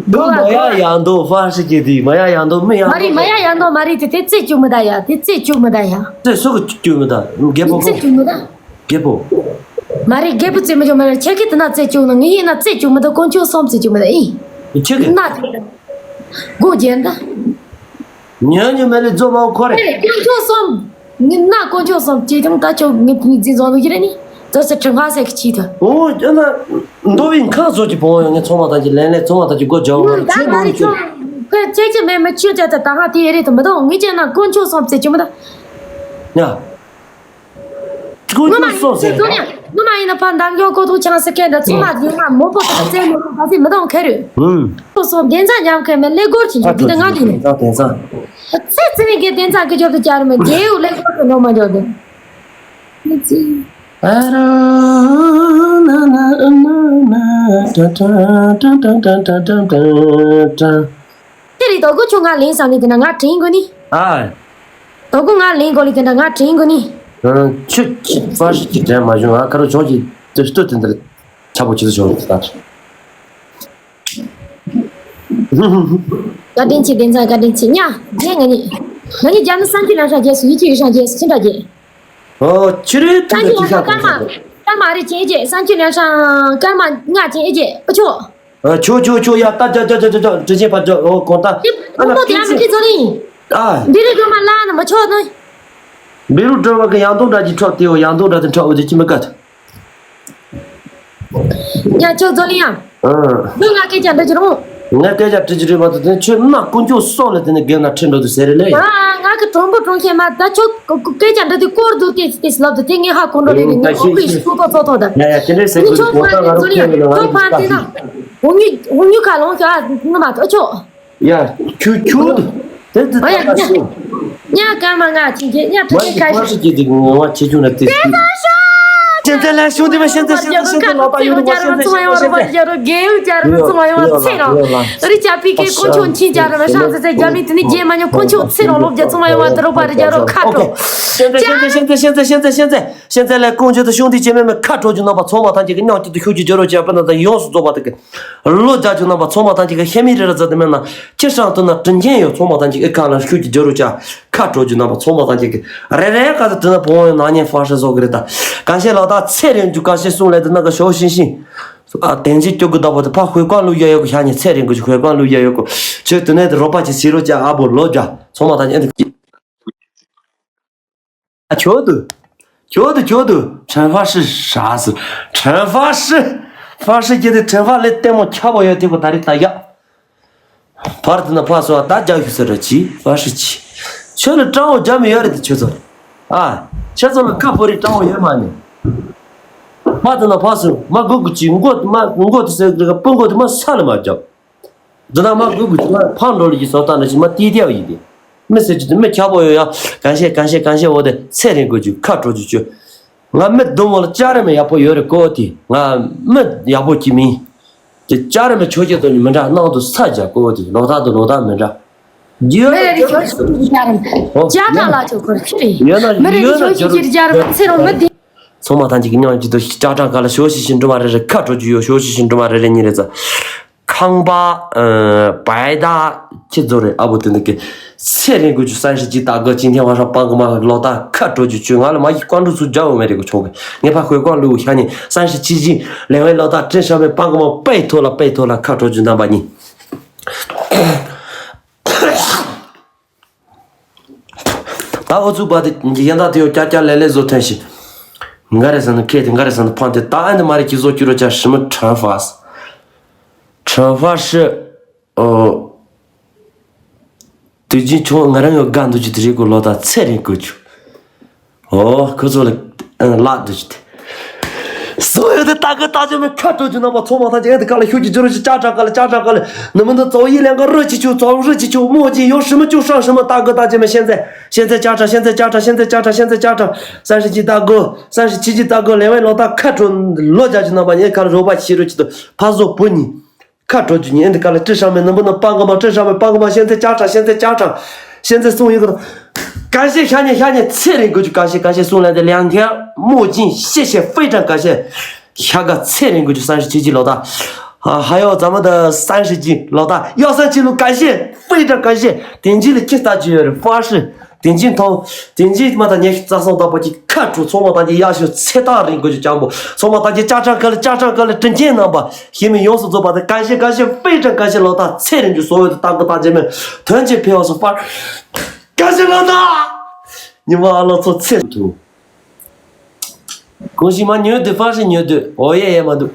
དུ་མ་ཡ་ཡང་དོ་ཕ་ཧྲི་ཀེ་དི་མ་ཡ་ཡང་དོ་མི་ཡང་མ་རེད་མ་ཡ་ཡང་དོ་མ་རེད་དེ་དེ་རྩེ་བཅུག་མི་ད་ཡ་དེ་རྩེ་བཅུག་མི་ད་ཡ། རྩེ་སུ་གི་བཅུག་མི་ད་རྒད་པོ་རྩེ་བཅུག་མི་ད། རྒད་པོ། མ་རེད་རྒད་པོ་རྩེ་མི་བཅུག་མ་རེད་ཁྱེད་ཀྱི་དེ་ན་རྩེ་བཅུག་ན་ངི་ཡིན་ན་རྩེ་བཅུག་མི་ད་དཀོན་མཆོག་སོམ་རྩེ་བཅུག་མི་ད་ཨི། ཁྱེད་ཀྱི་ན་དེ་སྒོ་རྒྱན་ད། ཉོན་ཉོན་མེད་ལས་རྫོགས་མ་འོ་ཁོ་རེད། དཀོན་མཆོག་གསུམ། ངི་ན་དཀོན་མཆོག་གསུམ་ཅེས་ཀྱང་ད་ཁྱོད་ངི་ངི་འཛིན་བཟང་ལུགས་ཀྱི་རེད་ནི། ད་ས་ཁྲི་ང་ཟེར་གི་ཆི་ཐུ། ཨོ་ཨ་ན་མདོ་བའི་ཁ་སོགས་ཀྱི་བོང་ཡང་ངས་ཚོང་མ་དང་གི་ལན་ལན་ཚོང་མ་དང་གི་སྒོ་རྒྱག་འོང་ད་ཁྱོད་ང་མ་རེད་ཁྱོད། ཁོས་ཁྱེད་ཀྱི་མེད་མི་ཁྱོད་ཅག་ད་ད་ཧ་དེ་ཡེ་རེད་དུ་མི་དང་ངི་ཅན་ན་དཀོན་མཆོག་གསུམ་ཟེར་གྱི་མི་ད། ཡ། ཀུན་ངོ་མ་སྤྱོད་སོགས་ཟེར། ཚོ་ནས་ངོ་མ་ཡིན་ན་ཕ་འདམ་རྒྱང་ཀོ་ཐུག་ཆང་སི་ཀེན་འདྲ་ཚོ་མ་ཡིན་ན་མོ་པོ་དང་རྩེ་མོ་པོ་ག་ཚོད་མི་གཏོང་ཁེ་རུ། ཧུམ། སོགས་སོགས་བདེན་ཚ་ཉམས་ཁེ་མེད་ལས་སྒོར་ཆེན་པོ་འདི་ལྟ་ང་འདི་ནས། བདེན་ཚ་བདེན་ཚ། ཚེ་ཚེ་བའི་གེ་བདེན་ཚ་གི་འཇོག་ཏུ་བཅར་མེད་རྒྱལ་ཡུ་ལས་སྒོར་དུ་ནོ་མ་འཇོག་དུ། ཨ་རོ་ན་ན་ཨ་ན་ན་ཏྲ་ཏྲ། དེ་རིང་དོ་དགོང་ཁྱོད་ང་ལེན་བསམ་ནས་དེ་ན་ང་དྲན་དགོས་ནི། ཨ། དོ་དགོང་ང་ལེན་དགོས་ལི་དེ་འདྲ་ང་དྲན་དགོས་ནི། ཨ། ཁྱོད་ཀྱིས་ཕར་ཞིག་གིས་དྲན་མ་བྱུང་ཨ། ཁ་རོ་ཆོག་གིས་དེ་ལྟོས་དེ་འདིར་ཆ་པོ་ཆེ་ཚོ་བྱུང་ད། བཀའ་དྲིན་ཆེ་བདེན་ཚ་བཀའ་དྲིན་ཆེ་ཉ་རྗེ་ང་ནི། ང་ནི་རྒྱ་ནི་སངས་རྒྱས་ལམ་སྲང་རྒྱས་སུ་ཡིད་ཆེས་ཡུལ་སྲང་རྒྱས་སུ་ཅི་འདྲ་རྒྱས། ཨོ་ཁྱོད་རེད་ཐུག་སངས་རྒྱས་ལམ་སྲང་སྐར་མ་སྐར་མ་རེ་ཅན་རྒྱས་སངས་རྒྱས་ལམ་སྲང་སྐར་མ་ལྔ་ཅན་རྒྱས་ཨ་ཆོག་ཨ་ཆོ་ཆོ་ཆོ་ཡ་ད་ཅ་ཅ་ཅ་ཅ་ཅ་དྲི་ཆེན་པ་ཅ་ཨོ་གོང་ད། ཨ་ན་ཕུག་མོ་དེ་ཡང་མི་ཁི་ཚོ་རིང་། ཨ། འདི་རིགས་སྒྲོལ་མ་ལ་ནི་མ་ཆོག་ནི། བེ་རུ་སྒྲོལ་མ་གི་ཡང་དུང་འདྲ་གྱི་ཁྲོད་དེའོ་ཡང་དུང་འདྲ་དེ་ཁྲོད་འོ་དེ་ཅི་མི་དཀའ། ཡ་ཆོག་ཚོ་རིང་ཡང་། ཨ། འདི་ང་སྐད་ཆ་འདྲི་རྒྱུ་རུང་། ང་སྐད་ཆ་དྲི་རྒྱུ་རེད་མ་གཏོགས་དེ་ཁྱོད་ན་དཀོན་མཆོག་སོགས་ལ་དེ་ནི་རྒན་ན་ཁྲིད་འགྲོ་དུས་ཟེར་རེད་ལེ། ཨ་ང་གི་གྲོང་པོ་གྲོང་ཁྱེར་མ་ད་ཆོག་སྐད་ཆ་འདྲི་དུས་སྐོར་དུ་དེ་དེ་ལབ་དུས་དེ་ངས་ཧ་གོ་འགྲོ་རེད་ནི་ངས་ཁོ་པའི་སུ་ཏོ་ཚོ་ཐོག་ད། ཡ་ཡ་དེ་འདྲའི་ཟེར་དུས་གོ་ད་ང་རུ་ཁྱོད་ལ་ང་རུ་ཁྱོད་ཕན་དེ་ན། ཧུ་ཉུ་ཧུ་ཉུ་ཁ་ལོང་ཤ་ནི་མ་ཐོ་ཆོག་ཡ། ཁྱོད་ཁྱོད་དེ་དེ་ཨ་ཡ་ད་ཉ་ཤོག་ཉ་སྐར་མ་ང་ཅིག་གི་ཉ་ཕྲུ་གུ་ཁ་ཤས་ཀྱི་དེ་ངོ་བ་ཆེ་ཆུང་ལ་དེ་དེ་ད་ཤོག་ཤེས་ཚད་ལ་ཤོག་དེ་མ་ཤེས་ཚད་ཤེས་ཚད་ཤེས་ཚད་ལོག་པ་ཡོད་རུ་བ་ཤེས་ཚད་ཤེས་ཚད་ཤེས་ཚད། རི་ཅ་པི་ཀའི་དཀོན་མཆོག་མཁྱེན་བྱ་ར་བ་ཧྲང་ཚེ་ཚེ་རྒྱ་མི་དེ་ནི་རྗེས་མ་ཉོ་དཀོན་མཆོག་ཚེ་རིང་ལོ་བརྒྱ་ཚང་མ་ཡོང་བ་དེ་རོགས་པ་རི་རྒྱ་རོ་ཁ་དྲོ། ཤེས་ཚད་ཤེས་ཚད་ཤེས་ཚད་ཤེས་ཚད་ཤེས་ཚད་ཤེས་ཚད་ལ་དཀོན་མཆོག་དང་ཤོང་དེ་བྱེད་མེད་མེད་ཁ་དྲོ་རྒྱུ་རྣམ་པ་ཚང་མ་ཐམས་ཅད་ཀྱི་སྙིང་གཅིག་ཏུ་ཤུགས་ཀྱི་སྦྱོར་རོགས་བྱས་པ་ན་ད་ཡོངས་སུ་རྫོགས་པ་དེ་གི། བློ་རྒྱ་ཆུ་རྣམ་པ་ཚང་མ་ཐམས་ཅད་ཀྱི་ཤེས་མི་རེ་རེ་ཟེར་དེ་མེད་ན་ཁྱི་སྲང་དུ་ན་དྲིན་ཆེན་ཡོད་ཚང་མ་ཐམས་ཅད་ཀྱི་ཨི་ཁ་ལ་ཤུགས་ཀྱི་རྒྱུ་རུ་ཆ་ཁ་དྲོ་རྒྱུ་རྣམ་པ་ཚང་མ་ཐམས་ཅད་ཀྱི་རེ་རེ་ཁ་དུ་དེ་ན་བོང་བའི་ནག་ཉེས་ཧྥ་ཧྲི་བཟོ་གི་རེད་ད། གང་བཤད་ལག་དག་ཚེ་རིང་རྒྱུ་གང་བཤད་གསུང་ལས་དེ་ན་ག་ཞོ་ཤིང་ཤིང་། ཨ་དེང་ཕྱི་སྐྱོ་གི་བདག་པོ་དེ་ཕ་ཧོས་ཀང་ལུ་ཡ་ཡོད་གི་ཤ་ཉེ་ཚེ་རིང་གི་ཧོས་ཀང་ལུ་ཡ་ཡོད་གི་ཆོས་དེ་ནས་དེ་རོགས་པ་ཅིག་བྱེད་རོགས་ཅག་ཨ་བོ་ལོ་རྒྱ་ཚང་མ་ཐམས་ཅད་ཨེ་འདུག་ཨ་ཁྱོད་དུ། ཁྱོད་དུ་ཁྱོད་དུ་ཁྲེན་ཧྥ་ཧྲི་ཧྲ་ཟེར། ཁྲེན་ཧྥ་ཧྲི། ཧྥ་ཧྲི་ཁྱེད་དེ་ཁྲེན་ཧྥ་ལས་ལྟད་མོ་ཁྱབ་པ་ཡོད་དེ་གོ་ད་རེས་ད་ཡག་ཕར་དུ་ན་ཕ་སོ་ད་རྒྱག་ཤུ་ཟེར་ར་ཅི་ཧྥ་ཧྲི་ཅི། ཁྱོད་ལ་སྤྲང་བོ་རྒྱ་མི་ཡོད་རེད་དེ་ཁྱོད་ཚོ། ཨ། ཁྱོད་ཚོ་ལ་ཁ་ཕོ་རི་སྤྲང་བོ་ཡོད་མ་ནི། ཕར་དུ་ན་ཕ་སོ་མ་གུ་གུ་ཅི་མགོ་དུ་མ་མགོ་དུ་ཟེར་གི་སྤུ་མགོ་དུ་མ་ས་ལ་མ་རྒྱབ། འདི་ན་མ་གུ་གུ་ཅི་མ་ཕང་འགྲོ་ལ་ཡི་སོ་ད་ན་ཅི་མ་ཏི་ཏི་ཡ་ཡི་དེ། མི་ཟེར་གྱི་དེ་མི་ཁྱག་པོ་ཡོད་ཡ། གང་བཤད་གང་བཤད་གང་བཤད་འོ་དེ་ཚེ་རིང་དགོས་རྒྱུ་ཁ་དྲོ་རྒྱུ་ཅོ། ང་མི་སྡུག་མོ་ལ་ཅ་ར་མི་ཡག་པོ་ཡོད་རེད་ཀོ་དེ་ང་མི་ཡག་པོ་གྱི་མིན། དེ་ཅ་ར་མི་ཆོས་སྐྱིད་དོ་ནི་མི་འདྲ་ནང་དུ་ས་རྒྱ་ཀོ་དེ་ལོ་ཐག་དུ་ལོ་ཐག་མི་འདྲ། རྒྱུ་མི་རེ་རེ་ཆོས་སྐྱིད་ཅ་ར་མི་ཅ་ཁ་ལ་ཆོས་ཁོར་ཁྱི་རེད། ཡོད་ན་མི་རེ་རེ་ཡོད་ན་ཆོས་སྐྱིད་ཅ་ར་མི་ཚེ་རོང་མི་དེ། ཚང་མ་ཐམས་ཅད་ཀྱི་མཉམ་གཅིག་ཏུ་ཅ་ཁྲ་ག་ལ་ཞོ་ཤི་ཤི་འགྲོ་བ་རེ་རེ་ཁ་དྲོ་རྒྱུ་ཡོད་ཞོ་ཤི་ཤི་འགྲོ་བ་རེ་རེ་གཉིས་རེ་ཙམ། ཁང་པ། ཨ། བའི་ད་ཁྱི་ཚོ་རེད་ཨ་བོ་དེ་འདི་གི། ཚེ་རིང་དགོས་རྒྱུ་བསམ་ཤེས་ཀྱི་ད་དགོས་ཅིང་ཐེ་བ་ཧྲ་པང་གི་མ་ལོ་ད་ཁ་དྲོ་རྒྱུ་བཅོས་ང་ལ་མ་ཡི་ཀང་འགྲོ་ཚུ་རྒྱ་འོ་མེ་རེ་གོ་ཆོག་གི་ངེ་ཕ་ཁོས་ཀང་ལུ་ཤ་ཉེ་བསམ་ཤེས་ཅི་ཅི་ལེ་བའི་ལོ་ད་ཀྲི་ཧྲ་མེ་པང་གི་མ་པའི་ཐོ་ལ་པའི་ཐོ་ལ་ཁ་དྲོ་རྒྱུ་རྣམ་པ་གཉིས། ད་ཨོ་ཚུགས་པ་དེ་ཡན་ད་དེ་ཡོ་ཀྱ་ཀྱ་ལེ་ལེ་བཟོ་ཐོན་ཞིག་འགའ་རེ་ཟ་ནི་ཁེ་དེ་འགའ་རེ་ཟ་ནི་ཕང་དེ་ད་ཨ་འདི་མ་རེ་ཁྱི་བཟོ་ཁྱི་རོ་ཅག་ཧྲི་མི་ཁྲན་ཧྥ་ཧྲི་ཁྲན་ཧྥ་ཧྲི། ཨོ། དུས་རྒྱུན་ཁྱོད་ང་རང་ཡོད་དགའ་འདུག་ཅི་དེ་རེད་གོ་ལོ་ད་ཚེ་རིང་དགོས་ཆུ། ཨོ་ཁོ་ཚོ་ལ་ལག་འདུག་ཅི་དེ། སོ་ཡོད་དེ་ལྟ་གི་ལྟ་ཅི་མི་ཁ་དྲོ་རྒྱུ་རྣམ་པ་ཚོ་མ་ཐག་ཅི་ཨེ་དེ་ག་ལ་ཤུགས་ཀྱི་རྒྱུ་རུ་ཅི་ཅག་ཅག་ག་ལ་ཅག་ཅག་ག་ལ་ནི་མི་འདི་ཚོ་ཡི་ལན་ག་རུ་ཅི་ཆུ་ཚོ་རུ་ཅི་ཆུ་མོ་ཅི་ཡོ་ཧྲི་མི་ཅུ་ཧྲང་ཧྲི་མི་ལྟ་གི་ལྟ་ཅི་མི་ཤེས་ཚེ་ཤེས་ཚེ་ཅག་ཅག་ཤེས་ཚེ་ཅག་ཅག་ཤེས་ཚེ་ཅག་ཅག་ཤེས་ཚེ་ཅག་ཅག་བསམ་ཤེས་ཀྱི་ལྟ་གོ་བསམ་ཤེས་ཅི་ཅི་ལྟ་གོ་ལེ་བའི་ལོ་ད་ཁ་དྲོ་ལོ་རྒྱ་ཅི་རྣམ་པ་ཉེ་ཁ་ལ་རོ་པ་ཤི་རུ་ཅི་དུ་ཕ་བཟོ་བུ་ཉི། ཁ་དྲོ་རྒྱུ་ཉིན་འདི་ག་ལ་ཀྲི་ཧྲ་མེ་ནམ་བུ་ནམ་པང་ག་མ་ཀྲི་ཧྲ་མེ་པང་ག་མ་ཤེན་ཚེ་ཅག་ཁྲ་ཤེན་ཚེ་ཅག་ཁྲ། ཤེན་ཚེ་སུང་ཡི་ག་ལ། ག་ཤེ་ཤ་ཉེ་ཤ་ཉེ་ཚེ་རིང་དགོས་རྒྱུ་ག་ཤེ་ག་ཤེ་སུང་ལ་འདི་ལིང་ཐེ་མོ་ཅིན་ཤེ་ཤེ་ཧྥེ་ཀྲང་ག་ཤེ། ཤ་ག་ཚེ་རིང་དགོས་རྒྱུ་བསམ་ཤེ་ཆི་ཆི་ལོ་ད། ཧ་ཡོ་ཛ་མ་ད་བསམ་ཤེ་ཆི་ལོ་ད་ཡོ་བསམ་ཆི་ལུ་ག་ཤེ་ཧྥེ་ཀྲང་ག་ཤེ་དེན་ཅི་ལ་ཁྱི་ལྟ་རྒྱུ་ཡོད་རེད་ཧྥ་ཧྲི། དེ་འཇིན་ཐོང་། དེ་འཇིན་མ་དང་ཉེ་ཤི་རྩ་སོང་དག་པོ་གི་ཁ་དྲུ་ཚོང་བ་དང་གི་ཡ་ཤོ་ཚེ་ཐག་རིང་དགོས་ཀྱི་ཅང་པོ་ཚོང་བ་དང་གི་ཅག་ཅང་ཀ་ལ་ཅག་ཅང་ཀ་ལ་དྲིན་ཆེན་རྣམ་པ་ཤི་མི་ཡོངས་སུ་རྫོགས་པ་དང་ག་ཤེ་ག་ཤེ་དཔེ་དྲང་ག་ཤེ་ལོ་ཐག་ཚེ་རིང་གི་བཟོ་བོ་དང་ཏང་གི་དང་ཅེ་མེ་དོན་ཆེ་ཕེ་བ་སོ་པར། ཨ་ཞེ་ལོ་ད། ཉི་མ་ཨ་ལོ་ཚོ་ཚེ་ཐུང་། གོང་ཞིག་མ་ཉོས་དུས་ཕར་ཞིག་ཉོས་དུས་འོ་ཡེ་ཡེ་མ་འདུག་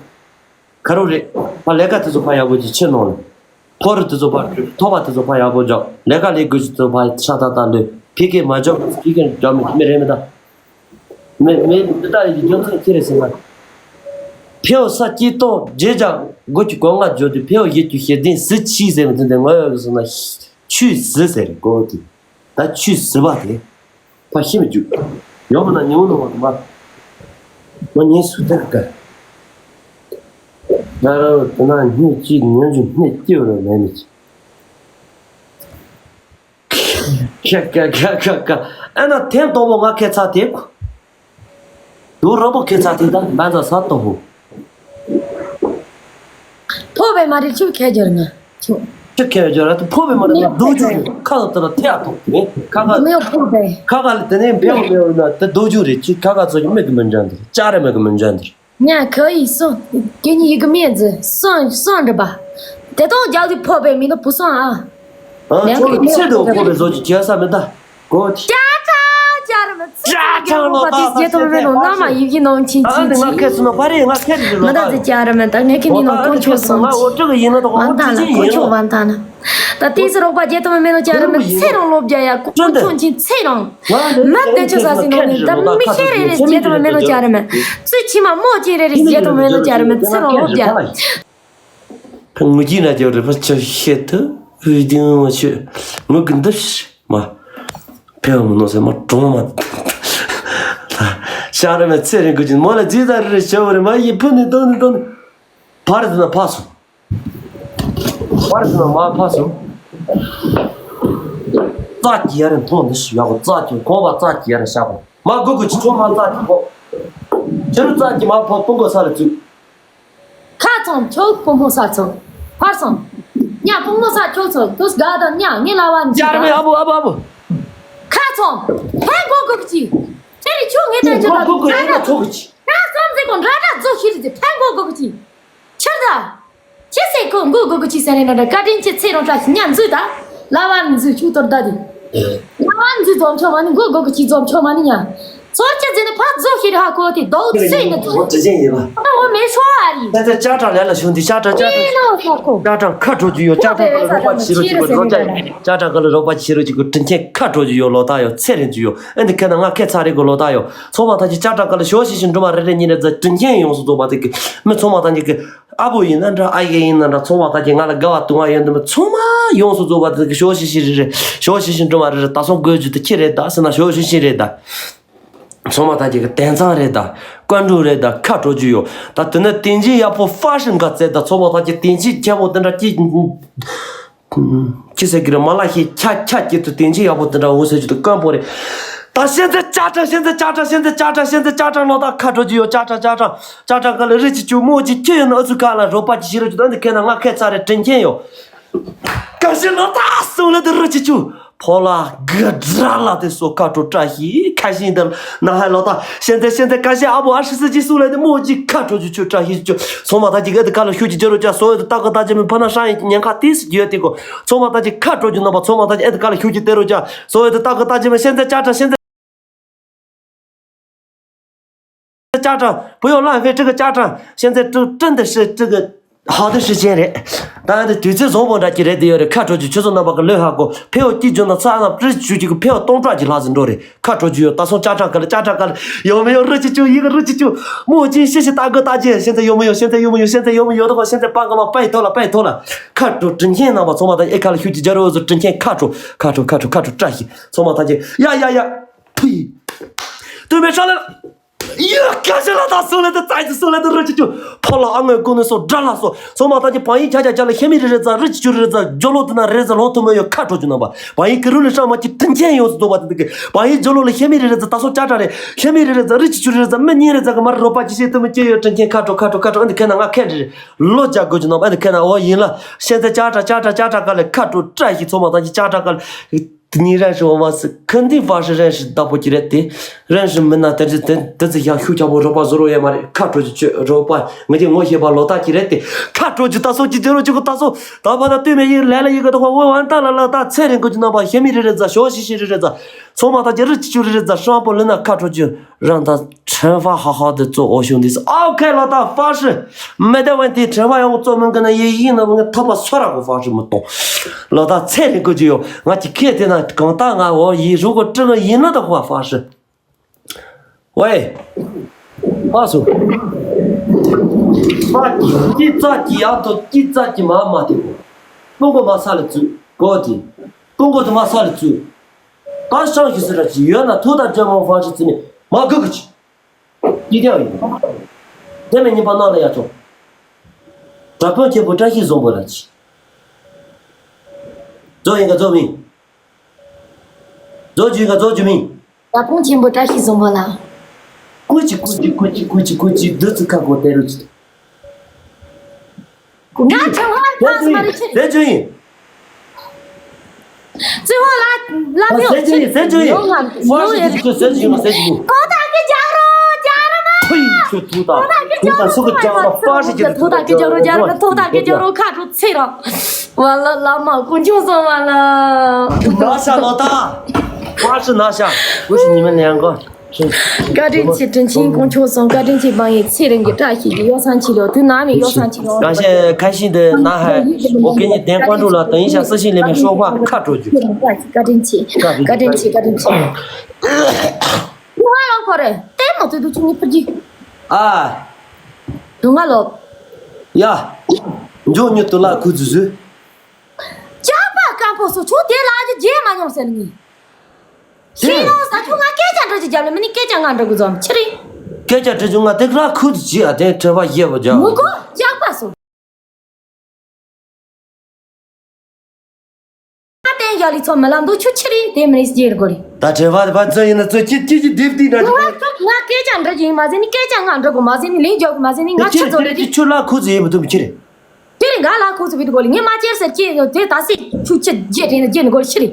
ག་རེ་རེད། ཕ་ལས་ཀ་དེ་ཚོ་ཕ་ཡག་པོ་ཅིག་ཕྱིར་གནང་ལ། ཕོ་རུ་དེ་ཚོ་ཕ་ཐོ་པ་དེ་ཚོ་ཕ་ཡག་པོ་འཇོག་ལས་ཀ་ལས་དགོས་ཅིག་དེ་ཚོ་ཕ་ཤ་ཐག་ཐག་ལོས་ཕི་ཀེ་མ་འཇོག་ཕི་ཀེ་འཇོག་མི་མི་རེད་མི་ད། མི་མི་མི་ལྟ་ཡི་རྒྱུ་མཚན་ཅི་རེད་ཟེར་ན། ཕེའོ་ས་སྐྱིད་ཏོང་རྗེས་བྱ་སྒོ་གི་གོ་ང་བརྗོད་དུས་ཕེའོ་ཡིད་ཀྱི་ཤེས་ལྡན་ཟི་ཆི་ཟེར་མི་དེ་འདི་ང་ཡོད་གི་སོང་ན་ཆུ་ཟི་ཟེར་གོ་དེ། ད་ཆུ་ཟི་བ་དེ་ཕ་ཤི་མི་འཇུག་ཡོང་བ་ན་ཉུང་ནོ་བ་མ་མ་ཉེས་སུ་ཐེག་ག་ད་ར་དེ་ན་སྙིང་གཅིག་ཉོན་ཅིག་སྣེ་སྐྱེ་བ་ལ་མེད་མི་ཅིག་ཁ་ཁ་ཁ་ཁ་ཁ། ཨ་ན་ཐེངས་དང་པོ་ང་ཁ་ཚ་དེ། དུ་རང་པོ་ཁ་ཚ་དེ་ད་འབའ་ཛ་ས་དང་པོ། ཕོ་བའི་མ་རེད་ཁྱོད་ཁ་སྦྱར་ན་ཁྱོད། ཁྱོད་ཁ་སྦྱར་ན་ཕོ་བའི་མ་རེད་ད་རྡོ་རྒྱུག་ཁ་ལ་ད་ལ་ཐེ་ཨ་ཐོག་དེ་ཁ་ཁ་མེའོ་ཕོ་བའི། ཁ་ཁ་ལ་དེ་ནས་འབའ་མེའོ་ན་དེ་རྡོ་རྒྱུག་རེད་ཁྱོད་ཁ་ཁ་ཚོ་གི་མིག་གི་མི་འཇོན་དེ་ཅ་རེ་མིག་གི་མི་འཇོན་དེ། 你可以送给你一个面子，送送着吧。དེ་དང་རྒྱག་དུས་ཕོ་བའི་མི་ནི་བུ་སང་ཨ། ཨ་ཁྱོད་ཚེ་དང་ཕོ་བའི་བཟོ་གི་རྒྱལ་ས་མི་ད་གོ། ཅ་ཅ་ཅ་ར་མི་ཚེ་ཅ་ཅ་ལོ་ད་ད་ཚེ་ཚེ་ཚེ་ཚེ་ཚེ། 妈妈已经弄清 ཨ་ནི་ང་ཁ་སུ་ན་བ་རེད་ང་ཁ་རེད་ལོ་ད། 没得再加了嘛，等我给你弄光球送去。完蛋了，光球完蛋了。 ད་ཏིས་རོགས་པ་རྒྱལ་དུ་མེད་ནོ་ཅ་ར་མེད་ཚེ་རང་ལོབ་རྒྱ་ཡ་ཀུ་ཀུ་ཁྱོང་ཆིན་ཚེ་རང་མ་དེ་ཆོ་ས་སི་ནོ་ནི་ད་མི་ཤེས་རེ་རེ་རྒྱལ་དུ་མེད་ནོ་ཅ་ར་མེད་ཚེ་ཕྱི་མ་མོ་ཅི་རེ་རེ་རྒྱལ་དུ་མེད་ནོ་ཅ་ར་མེད་ཚེ་རང་ལོབ་རྒྱ་ངུ་གི་ན་ཅོ་རེ་ཕ་ཆོ་ཤེ་ཐུ་ཨུ་དིང་མ་ཆོ་ངུ་གི་འདི་ཤི་མ་ཕེ་མ་ནོ་སེ་མ་གྲོང་མ་ཅ་ར་མེད་ཚེ་རིང་གུ་ཅིན་མོ་ལ་ཇི་ད་རེ་རེ་ཤོ་རེ་མ་ཡི་ཕུ་ནི་དོ་ནི་དོ་ནི་ཕར་དུ་ན་ཕ་སོང་། བར་དུ་ན་མར་ཕབ་སོང་། རྩ་གི་ཡ་རེ་མཐོང་འདི་ཞིག་ཡག་པོ་རྩ་གི་གོང་བ་རྩ་གི་ཡ་རེ་བཞག་པ་མ་དགོས་དགོས་ཅི་ཚོ་མ་རྩ་གི་གོ་ཕྱི་རུ་རྩ་གི་མ་ཕོ་སྤུ་མགོ་ས་ལ་བཙུགས། ཁ་ཚོམ་ཁྱོད་སྤུ་མགོ་ས་ཚོམ། ཕར་སོང་། ཉ་སྤུ་མགོ་ས་ཁྱོད་ཚོ་དུས་དགའ་དང་ཉ་ངེ་ལ་བ་འཇིག་ཡར་མེ་ཨ་བུ་ཨ་བུ་ཨ་བུ། ཁ་ཚོམ། ཕན་གོ་དགོས་ཀྱི། ཁྱེད་རི་ཁྱོད་ངེ་ཏན་ཅི་ལ་ཁོ་ཁོ་ཁོ་ཡིན་ན་ཚོགས་ཀྱི། ཁ་ཚོམ་ཟེར་གོ་འདྲ་འདྲ་རྫོགས་ཤིག་རེད་ཕན་གོ་དགོས་ཀྱི། ཁྱོད་ད། ཁྱེད་སེ་ཁོ་མགོ་སྒུར་གི་ཅི་ཟེར་ནས་ན་འདྲ་བཀའ་དྲིན་ཆེ་ཚེ་རིང་བཀྲ་ཤིས་ཉ་འཛུལ་ད། ལ་བ་མི་འཛུལ་ཆུ་གཏོར་ད་དེ། ལ་བ་མི་འཛུལ་འཛོམས་ཆོག་མ་ནི་མགོ་སྒུར་གི་ཅི་འཛོམས་ཆོག་མ་ནི་ཉ། ཚོར་ཅི་ཟེར་ནས་ཕར་རྫོགས་ཤིག་རེ་ཧ་གོ་དེ་རྡོག་སུས་ནི་འཛུལ། འོ་དྲི་ཆེན་ཡིན་པ། ད་འོ་མེ་ཤོ་ཨ་རི། ད་ད་ཅ་ཀྲ་ལས་ལ་ཤོང་དེ་ཅ་ཀྲ་ཅ་ཀྲ། ཨེ་ལོ་ཧ་གོ། ཅ་ཀྲ་ཁ་འགྲོ་རྒྱུ་ཡོད་ཅ་ཀྲ་ག་ལ་རོགས་པ་བྱེད་རོགས་ཅིག་གོ་རོགས་ཅ། ཅ་ཀྲ་ག་ལ་རོགས་པ་བྱེད་རོགས་ཅིག་གོ་དྲིན་ཆེན་ཁ་འགྲོ་རྒྱུ་ཡོད་ལོ་ད་ཡོད་ཚེ་རིང་རྒྱུ་ཡོད་ཨེ་འདི་ཁེ་ན་ང་ཁེ་ཚ་རེ་གོ་ལོ་ད་ཡོད་ཚོགས་མ་ད་ཅི་ཅ་ཀྲ་ག་ལ་ཞོ་ཤི་ཤི་འགྲོ་མ་རེ་རེ་ཉིན་རེ་ཛ་དྲིན་ཆེན་ཡོངས་སུ་རྫོགས་པ་དེ་གི་མི་ཚོགས་མ་ད་ཉི་གི་ཨ་བུ་ཡིན་ན་འདྲ་ཨ་ཡེ་ཡིན་ན་འདྲ་ཚོགས་མ་ད་ཅི་ང་ལ་དགའ་བ་དུང་བ་ཡོད་འདི་མི་ཚོགས་མ་ཡོངས་སུ་རྫོགས་པ་དེ་གི་ཞོ་ཤི་ཤི་རེ་རེ་ཞོ་ཤི་ཤི་འགྲོ་མ་རེ་རེ་ད་སོང་དགོས་རྒྱུ་དེ་ཁྱི་རེད་ད་ཟེར་ན་ཞོ་ཤི་ཤི་རེད་ད། ཚོགས་མ་ད་ཅི་གི་དེང་སང་རེད་ད་བཀའ་འགྲོ་རེད་ད་ཁ་འགྲོ་རྒྱུ་ཡོད་ད་དེ་ནི་དེང་ཆེན་ཡག་པོ་ཧྥ་ཤན་ག་ཙེ་ད་ཚོགས་མ་ད་ཅི་དེང་ཆེན་ཁྱད་པོ་དེ་འདྲ་ཅི། ཁྱི་ཟེར་གི་རེད་མ་ལ་ཤེས་ཁྱ་ཁྱ་སྐྱེ་ཐུ་དེང་ཆེན་ཡག་པོ་དེ་འདྲ་འོ་ཟེར་རྒྱུ་དུ་སྐམ་པོ་རེད། ད་ཤེན་ཚེ་ཅ་ཀྲ་ཤེན་ཚེ་ཅ་ཀྲ་ཤེན་ཚེ་ཅ་ཀྲ་ཤེན་ཚེ་ཅ་ཀྲ་ལོ་ད་ཁ་འགྲོ་རྒྱུ་ཡོད་ཅ་ཀྲ་ཅ་ཀྲ་ཅ་ཀྲ་ག་ལ་རི་ཅི་ཆུ་མོ་ཅི་ཁྱི་ཡོད་ན་ཨ་ཚུ་ག་ལ་རོགས་པ་ཅི་ཤི་རོ་ཅི་ད་འདི་ཁེ་ན་ང་ཁེ་ཚ་རེ་དྲིན་ཆེན་ཡོད། ག་ཤེ་ལོ་ད་སུ་ལ་དི་རི་ཅི་ཆུ་ཕོ་ལ་གི་དྲ་ལ་དི་སོ་ཁ་འགྲོ་བཀྲ་ཤིས་ཁ་ཤིན་དི་ན་ཧ་ལོ་ད། ཤེན་ཚེ་ཤེན་ཚེ་ཀ་ཤེ་ཨ་བོ་ཨ་ཧྲི་སི་ཅི་སུ་ལ་དི་མོ་ཅི་ཁ་འགྲོ་ཅི་ཆུ་བཀྲ་ཤིས་ཆུ་ཚོ་མ་ད་ཅི་ག་དི་ག་ལ་ཤུ་ཅི་ཅི་རོ་ཅ་སོ་ཡོད་དི་ད་ག་ད་ཅི་མི་ཕ་ན་ཧྲ་ཡི་ཉེན་ཁ་ཏིས་ཡོད་དི་གོ་ཚོ་མ་ད་ཅི་ཁ་འགྲོ་ཅི་ནོ་པ་ཚོ་མ་ད་ཅི་ཨེ་དི་ག་ལ་ཤུ་ཅི་དེ་རོ་ཅ་སོ་ཡོད་དི་ད་ག་ད་ཅི་མི་ཤེན་ཚེ་ཅ་ཀྲ་ཤེན་ཚེ་ཅ་ཀྲ་བུ་ཡོ་ལ་ཧྥེ་ཀྲི་གི་ཅ་ཀྲ་ཤེན་ཚེ་ཀྲུ་ཀྲིན་དི་ཧྲི་ཀྲི་གི་ཧ་དི་ཧྲི་ཅན་རེད། ད་ཨ་དི་དུས་ཚོད་བཟང་པོ་འདྲ་ཅིག་རེད་དི་ཡོད་རེད་ཁ་འགྲོ་ཅི་ཆུ་ཚོ་རྣམ་པ་གི་ལོས་ཧ་གོ་ཕེ་ཡོ་སྐྱིད་ཇོ་ན་ཚ་ན་ཀྲི་ཆུ་ཅི་གི་ཕེ་ཡོ་སྟོང་ཕྲག་ཅིག་ལྷག་ཟིན་འགྲོ་རེད། ཁ་འགྲོ་རྒྱུ་ཡོད་ད་སོང་ཅ་ཀྲ་ག་ལ་ཅ་ཀྲ་ག་ལ་ཡོད་མི་ཡོད་རི་ཅི་ཅུ་ཡི་ག་རི་ཅི་ཅུ་མོ་ཅི་ཤི་ཤི་ད་གི་ད་ཅི་ཤེན་ཚེ་ཡོད་མི་ཡོད་ཤེན་ཚེ་ཡོད་མི་ཡོད་ཤེན་ཚེ་ཡོད་མི་ཡོད་ད་གོ་ཤེན་ཚེ་པ་ག་མ་པའི་ཐོ་ལ་པའི་ཐོ་ལ་ཁ་འགྲོ་དྲིན་ཆེན་རྣམ་པ་ཚོ་མ་ད་ཨེ་ཁ་ལ་ཤུ་ཅི་ཇ་རོ་ཟོ་དྲིན་ཆེན་ཁ་འགྲོ་ཁ་འགྲོ་ཁ་འགྲོ་ཁ་འགྲོ་བཀྲ་ཤིས་ཚོ་མ་ད་ཅི་ཡ་ཡ་ཡ་ཕུ་ཡི་དུ་མེ་ཧྲ་ལ་ཡ་ཁ་ཤི་ལ་ད་སོ་ལ་ད་ཙའི་ཙི་སོ་ལ་ད་རི་ཅི་ཅུ་ཕོ་ལ་ཨ་ངོས་ཀུན་ནས་སོ་དགྲ་ལ་སོ་ཚོ་མ་ད་ཅི་བང་ཡིག་ཁྱ་ཁྱ་ཁྱ་ལ་ཤེ་མི་རི་རི་ཙ་རི་ཅི་ཅུ་རི་རི་ཙ་ཇོ་ལོ་དུ་ན་རི་ཙ་ལོ་དུ་མེ་ཡོད་ཁ་འགྲོ་ཅུ་ན་པ། བ་ཡིག་གི་རུ་ལི་ཧྲ་མ་ཅི་དྲིན་ཆེན་ཡོངས་སུ་རྫོགས་པ་དེ་དེ་གི་བ་ཡིག་ཇོ་ལོ་ལི་ཤེ་མི་རི་རི་ཙ་ད་སོ་ཅ་ཀྲ་རེ་ཤེ་མི་རི་རི་ཙ་རི་ཅི་ཆུ་རི་རི་ཙ་མི་ཉིན་རི་ཙ་གི་མ་རི་རོ་པ་ཅི་ཤེ་དུ་མི་སྐྱེ་ཡོད་དྲིན་ཆེན་ཁ་དྲོ་ཁ་དྲོ་ཁ་དྲོ་ཨ་འདི་ཁེ་ན་ང་ཁེ་རི་རི་ལོ་ཇ་དགོས་ཅི་ནོ་ཨ་འདི་ཁེ་ན་འོ་ཡིན་ལ་ཤེན་ཚེ་ཅ་ཀྲ་ཅ་ཀྲ་ཅ་ཀྲ་ག་ལེ་ཁ་དྲོ་བཀྲ་ཤིས་ཚོ་མ་ད་ཅི་ཅ་ཀྲ་ག་ལེ། དེ་ཉིད་རན་ཧྲི་འོ་མ་སི་ཁ་འདི་ཧྥ་ཧྲི་རན་ཧྲི་བདག་པོ་གྱི་རེད་དེ། རན་ཧྲི་མི་ན་དེ་ཚི་དེ་དེ་ཚི་ཡག་ཤུགས་ཆག་པོ་རོགས་པ་བཟོ་རོགས་ཡོད་མ་རེད། ཁ་དྲོ་གྱི་ཆོས་རོགས་པ་ངེད་ཀྱི་ངོ་ཤེས་པ་ལོ་ཏ་གྱི་རེད་དེ། ཁ་དྲོ་གྱི་ད་སོ་གྱི་རྗེ་རོ་གྱི་གོ་ད་སོ་ད་བ་ད་ལྟོས་མེད་ཡིག་ལས་ལ་ཡིག་གི་ད་ཧོ་ཝོ་ཝན་ཏ་ལ་ལ་ད་ཚེ་རིང་གོ་གྱི་རྣམ་པ་ཤེ་མི་རི་རི་ཛ་ཤོ་ཤི་ཤི་རི་རི་ཛ་ཚོ་མ་ད་ཀྱི་རི་ཅི་ཆུ་རི་རི་ཛ་ཧྲང་པོ་ལི་ན་ཁ་དྲོ་གྱི་རང་ད་ཁྲེན་ཧྥ་ཧ་ཧ་དེ་ཙོ་འོ་ཤོང་དེ་སི་ཨོ་ཁེ་ལོ་ད་ཧྥ་ཧྲི་མེ་དེ་ཝན་དེ་ཁྲེན་ཧྥ་ཡང་ཙོ་མིན་གི་ན་ཡེ་ཡིན་ན་ང་ཐ་པ་སོ་ར་གོ་ཧྥ་ཧྲི་མི་གཏོང་ལོ་ད་ཚེ་རིང་གོ་གྱི་ཡོ། ང་གི་ཁེ་དེ་ན་གང་ལྟར་ང་འོ་ཡི་རུ་གོ་ཀྲི་ལ་ཡིན་ན་ད་ཧྥ་ཧྥ་ཧྲི། ཝེ། ཧྥ་སུ། ཧྥ་ཀི་ཀི་ཙ་ཀི་ཡ་ཐོ་ཀི་ཙ་ཀི་མ་མ་དེ་གོ། སྤུན་གོ་མ་ས་ལ་ཙུ་གོ་དེ། སྤུན་གོ་དེ་མ་ས་ལ་ཙུ། ད་ཤང་ཞིག་སི་ར་ཅི་ཡོད་ན་ཐུག་ད་ཇོ་མོ་ཧྥ་ཧྲི་ཙི་ནི་མ་གུ་གུ་ཅི། ཡིད་ཡང་ཡིན། དེ་མིན་ཉིན་པ་ནང་ལ་ཡ་ཆོག་དགྲ་དཔོན་ཆེན་པོ་བཀྲ་ཤིས་བཟང་པོ་ལ་ཅི། རྫོགས་ཡིན་ག་རྫོགས་མིན། རྫོགས་རྒྱུ་ཡིན་ག་རྫོགས་རྒྱུ་མིན། དགྲ་དཔོན་ཆེན་པོ་བཀྲ་ཤིས་བཟང་པོ་ལ། ཀུ་ཅི་ཀུ་ཅི་ཀུ་ཅི་ཀུ་ཅི་ཀུ་ཅི་བདུད་རྩི་ཁ་སྐོང་དེ་རུ་ཅི། ང་ཁྲང་ཧང་ཁང་སི་མ་རེད་ཆེ། ཟེར་རྒྱུ་ཡིན། བརྩེ་བ་ལ་ལ་ཨ་ཟེར་རྒྱུ་ཡིན་ཟེར་རྒྱུ་ཡིན། ཡོང་ང་ཧྥ་ཡོང་ཡོད། ཟེར་རྒྱུ་ཟེར་རྒྱུ་ཡིན་ཟེར་རྒྱུ་ཡིན། ཐོག་ཐག་གི་རྒྱག་རོགས་རྒྱག་རོགས་མ། ཕུ་ཡིན་ཁྱོད་ཐུག་ད་ཐུག་ད་སུ་གི་རྒྱག་རོགས་ཧྥ་ཞིག་གི་ཐུག་ད་གི་རྒྱག་རོགས་རྒྱག་རོགས་ཐུག་ད་གི་རྒྱག་རོགས་ཁ་དྲོ་ཚེ་རོགས། བ་ལ་ལ་མ་དཀོན་མཆོག་གསུམ་བ་ལ། ན་ཤ་ལོ་ད། ཧྥ་ཞིག་ན་ཤ། ཀུ་ཤི་ཉི་མ་ལེན་གོ། བཀའ་དྲིན་ཆེ། དྲིན་ཆེན་དཀོན་མཆོག་གསུམ། བཀའ་དྲིན་ཆེ། བང་ཡིན་ཚེ་རིང་གི་བཀྲ་ཤིས་ཀྱི་གཡོ་སང་ཆེ་ལོ། དུས་ནམ་ཡིན་གཡོ་སང་ཆེ་ལོ། ཁ་ཤས་ཁ་ཤས་འདི་ན་ཧ་འོ་སྐད་ཉིད་ལྡན་ཀོང་ཀྲུག་ལ་དང་ཡིན་ཤ་སི་ཤིང་ལེ་མའི་སྲོག་པ་ཁ་དྲོ་རྒྱུ། བཀའ་དྲིན་ཆེ། བཀའ་དྲིན་ཆེ། བཀའ་དྲིན་ཆེ། ཁོ་ཧ་ལམ་ཁོ་རེ་ལྟད་མོ་ཚོད་དུ་ཆུང་ངུ་ཕུར་གྱི། ཨ། དུང་ང་ལོ། ཡ། འཇོག་ཉོ་དུ་ལ་ཁུ་ཚུ་ཟུ། ཇག་པ་སྐམ་པོ་སོ་ཆུ་དེ་ལ་ཨ་ཅེ་རྗེས་མ་མྱོང་ཟེར་ནི། ཤེས་ཡོང་ས་ཆུ་ང་སྐད་ཆ་འདྲི་ཅི་རྒྱབ་ལ་མི་ནི་སྐད་ཆ་ང་འདྲི་དགོས་ཙམ་ཕྱི་རིང་། སྐད་ཆ་འདྲི་ཅི་ང་དེ་ག་ཁུ་ཅི་ཨ་དེ་དྲི་བ་ཡེ་བ་རྒྱབ། མུ་གོ་ཇག་པ་སོ། ང་བསྟན་རྒྱ་ལི་ཚོ་མི་ལ་འདུག་ཆུ་ཕྱི་རིང་དེ་མི་རིང་རྗེས་དགོས་རེད། ད་དྲི་བ་བ་ཚོ་ཡིན་ན་ཚོ་ཅི་ཅི་ཅི་དེབ་དེ་འདྲ་ང་ང་སྐད་ཆ་འདྲི་ཅི་ཡིན་མ་ཟེར་ནི་སྐད་ཆ་ང་འདྲི་དགོས་མ་ཟེར་ནི་ལན་རྒྱག་དགོས་མ་ཟེར་ནི་ང་ཆུ་ཚོ་རེད། ཆུ་ལ་ཁུ་ཅི་ཡིན་མི་ཐུབ་ཕྱི་རིང་། དེ་རིང་ག་ལ་ཁོ་ཚོ་བི་དགོ་ལི་ངས་མ་ཅེར་ཟེར་ཁྱེད་དེ་ད་སི་ཆུ་ཆེ་རྗེས་དྲན་རྗེས་ནི་གོ་ཤི་རི།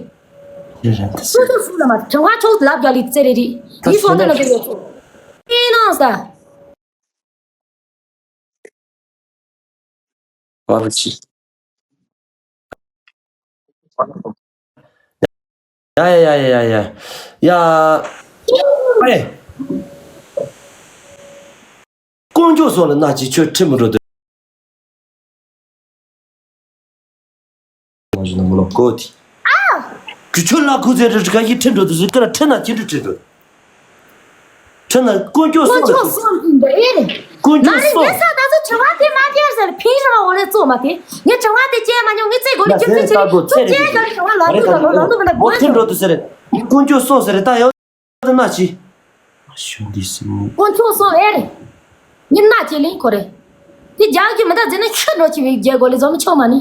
རེད་རེད། སུ་ཚོ་སུ་ལ་མ་དྲང་བ་ཆོག་ལབ་རྒྱ་ལི་ཙེ་རེ་རི། ད་ཡི་སོ་སོ་ན་ནི་གི་ཡོད་ཚོ། ཨེ་ནང་ས། ཨ་ཅི། ཡ་ཡ་ཡ་ཡ་ཡ་ཡ། ཡ། ཨེ། དཀོན་མཆོག་གསུམ་ལ་མནའ་བཅས་ཁྱོད་ཁྲིད་མི་འགྲོ་དུས། མ་གཞི་ན་མོ་ལོ་ཀོ་དི། ཨ། ཁྱོད་ལ་ཁུ་ཚེ་རི་ག་ཡི་ཁྲིད་འགྲོ་དུས་ཟེར་ཀ་ལ་ཁྲིད་ན་ཁྱེད་ཁྲིད་འགྲོ། ཁྲིད་ན་དཀོན་མཆོག་གསུམ་ལ་ཁྲིད། དཀོན་མཆོག་གསུམ་ཡིན་པ་ཨེ་རེད། དཀོན་མཆོག་གསུམ། ང་རེ་ངེད་ས་ད་ཚོ་དྲི་བ་དེ་མ་དེར་ཟེར་ཕིན་རི་བ་འོ་ལེ་ཙོ་མ་དེ་ངས་དྲི་བ་དེ་བཅད་མ་མྱོང་ངས་ཙེ་གོ་ལེ་ཁྱེད་ཚེ་ཁྱེད་ཚོ་ཅེ་ག་ལེ་དྲི་བ་ལ་ལུ་ལ་ལུ་ལ་ལུ་ལ་ལུ་ལ་ཁྲིད་འགྲོ་དུས་ཟེར་དཀོན་མཆོག་གསུམ་ཟེར་ད་ཡོད། ན་ཅི། ཞུ་འདི་སྲིད་མོ། དཀོན་མཆོག་གསུམ་ཨེ་རེད། ཉིན་ན་ཅི་ལིང་ཁོ་རེ། དེ་རྒྱག་རྒྱུ་མི་འདུག་ཟེར་ན་ཁྱོད་འགྲོ་ཅི་བའི་རྒྱལ་སྒོ་ལས་བཟོ་མི་ཆོག་མ་ནི།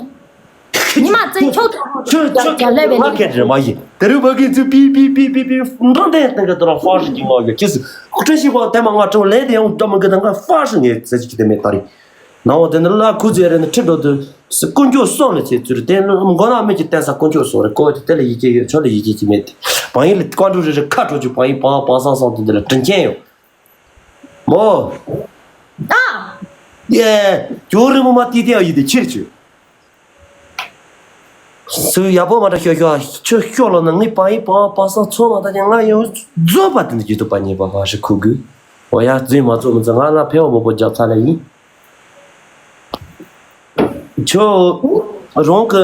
ཉི་མ་བཙན་ཁྱོད་ཁྱོད་ཁྱོད་རྒྱག་ལས་བས་ང་ནི། སྐད་རེད་མ་ཡིན། དེ་རུ་བ་གི་ཚུ་པི་པི་པི་པི་པི་འགྲོ་འདས་སྟེང་གི་དུ་ར་ཧྥ་ཧྲི་གི་ངག་ཡོད་ཁྱི་སི་ཁུ་ཁྲི་ཤི་བ་དེ་མ་ང་ཁྲོ་ལས་དེ་ཡང་འགྲོ་མི་གི་ད་ང་ཧྥ་ཧྲི་ངས་ཟེར་གི་དེ་མེད་ད་རེད། ནང་འོ་དེ་ནི་བླ་ཁུ་ཚེ་རེ་ནི་ཁྲི་འགྲོ་དུས་སུ་དཀོན་མཆོག་གསུམ་ལ་ཚེ་ཚུར་དེ་ནི་མགོ་ནག་མི་གི་བསྟན་ས་དཀོན་མཆོག་གསུམ་རེད་ཀོ་དེ་དེ་ལ་ཡི་གེ་ཡོད་ཆོ་ལ་ཡི་གེ་གི་མེད་དེ་བང་ཡིག་ལ་བཀའ་འགྲོ་རེ་རེ་ཁ་འགྲོ་རྒྱུ་བང་ཡིག་བང་བང་སང་སང་དེ་འདི་ལ་དྲིན་ཆེན་ཡོད་མོ། ཨ། ཡེ་ཇོ་རི་མོ་མ་ཏི་ཏི་ཨ་ཡི་དེ་ཕྱིར་བཅུག་སུ་ཡག་པོ་མ་འདྲ་ཤོག་ཤོག་ཁྱོད་ཤོག་ལོ་ན་ངའི་བང་ཡིག་བང་བང་སང་ཚོ་མ་ད་ཀྱང་ང་ཡང་རྫོགས་པ་དེ་འདི་རྒྱུ་དུ་པ་ཉེས་པ་བ་ཧྲི་ཁུ་གུ་འོ་ཡ་རྫུན་མ་རྫོགས་མི་ཚོ་ང་ལ་ཕེ་བ་མོ་པོ་རྒྱབ་ཚ་ལ་ཡིན། ཁྱོད་རང་གི་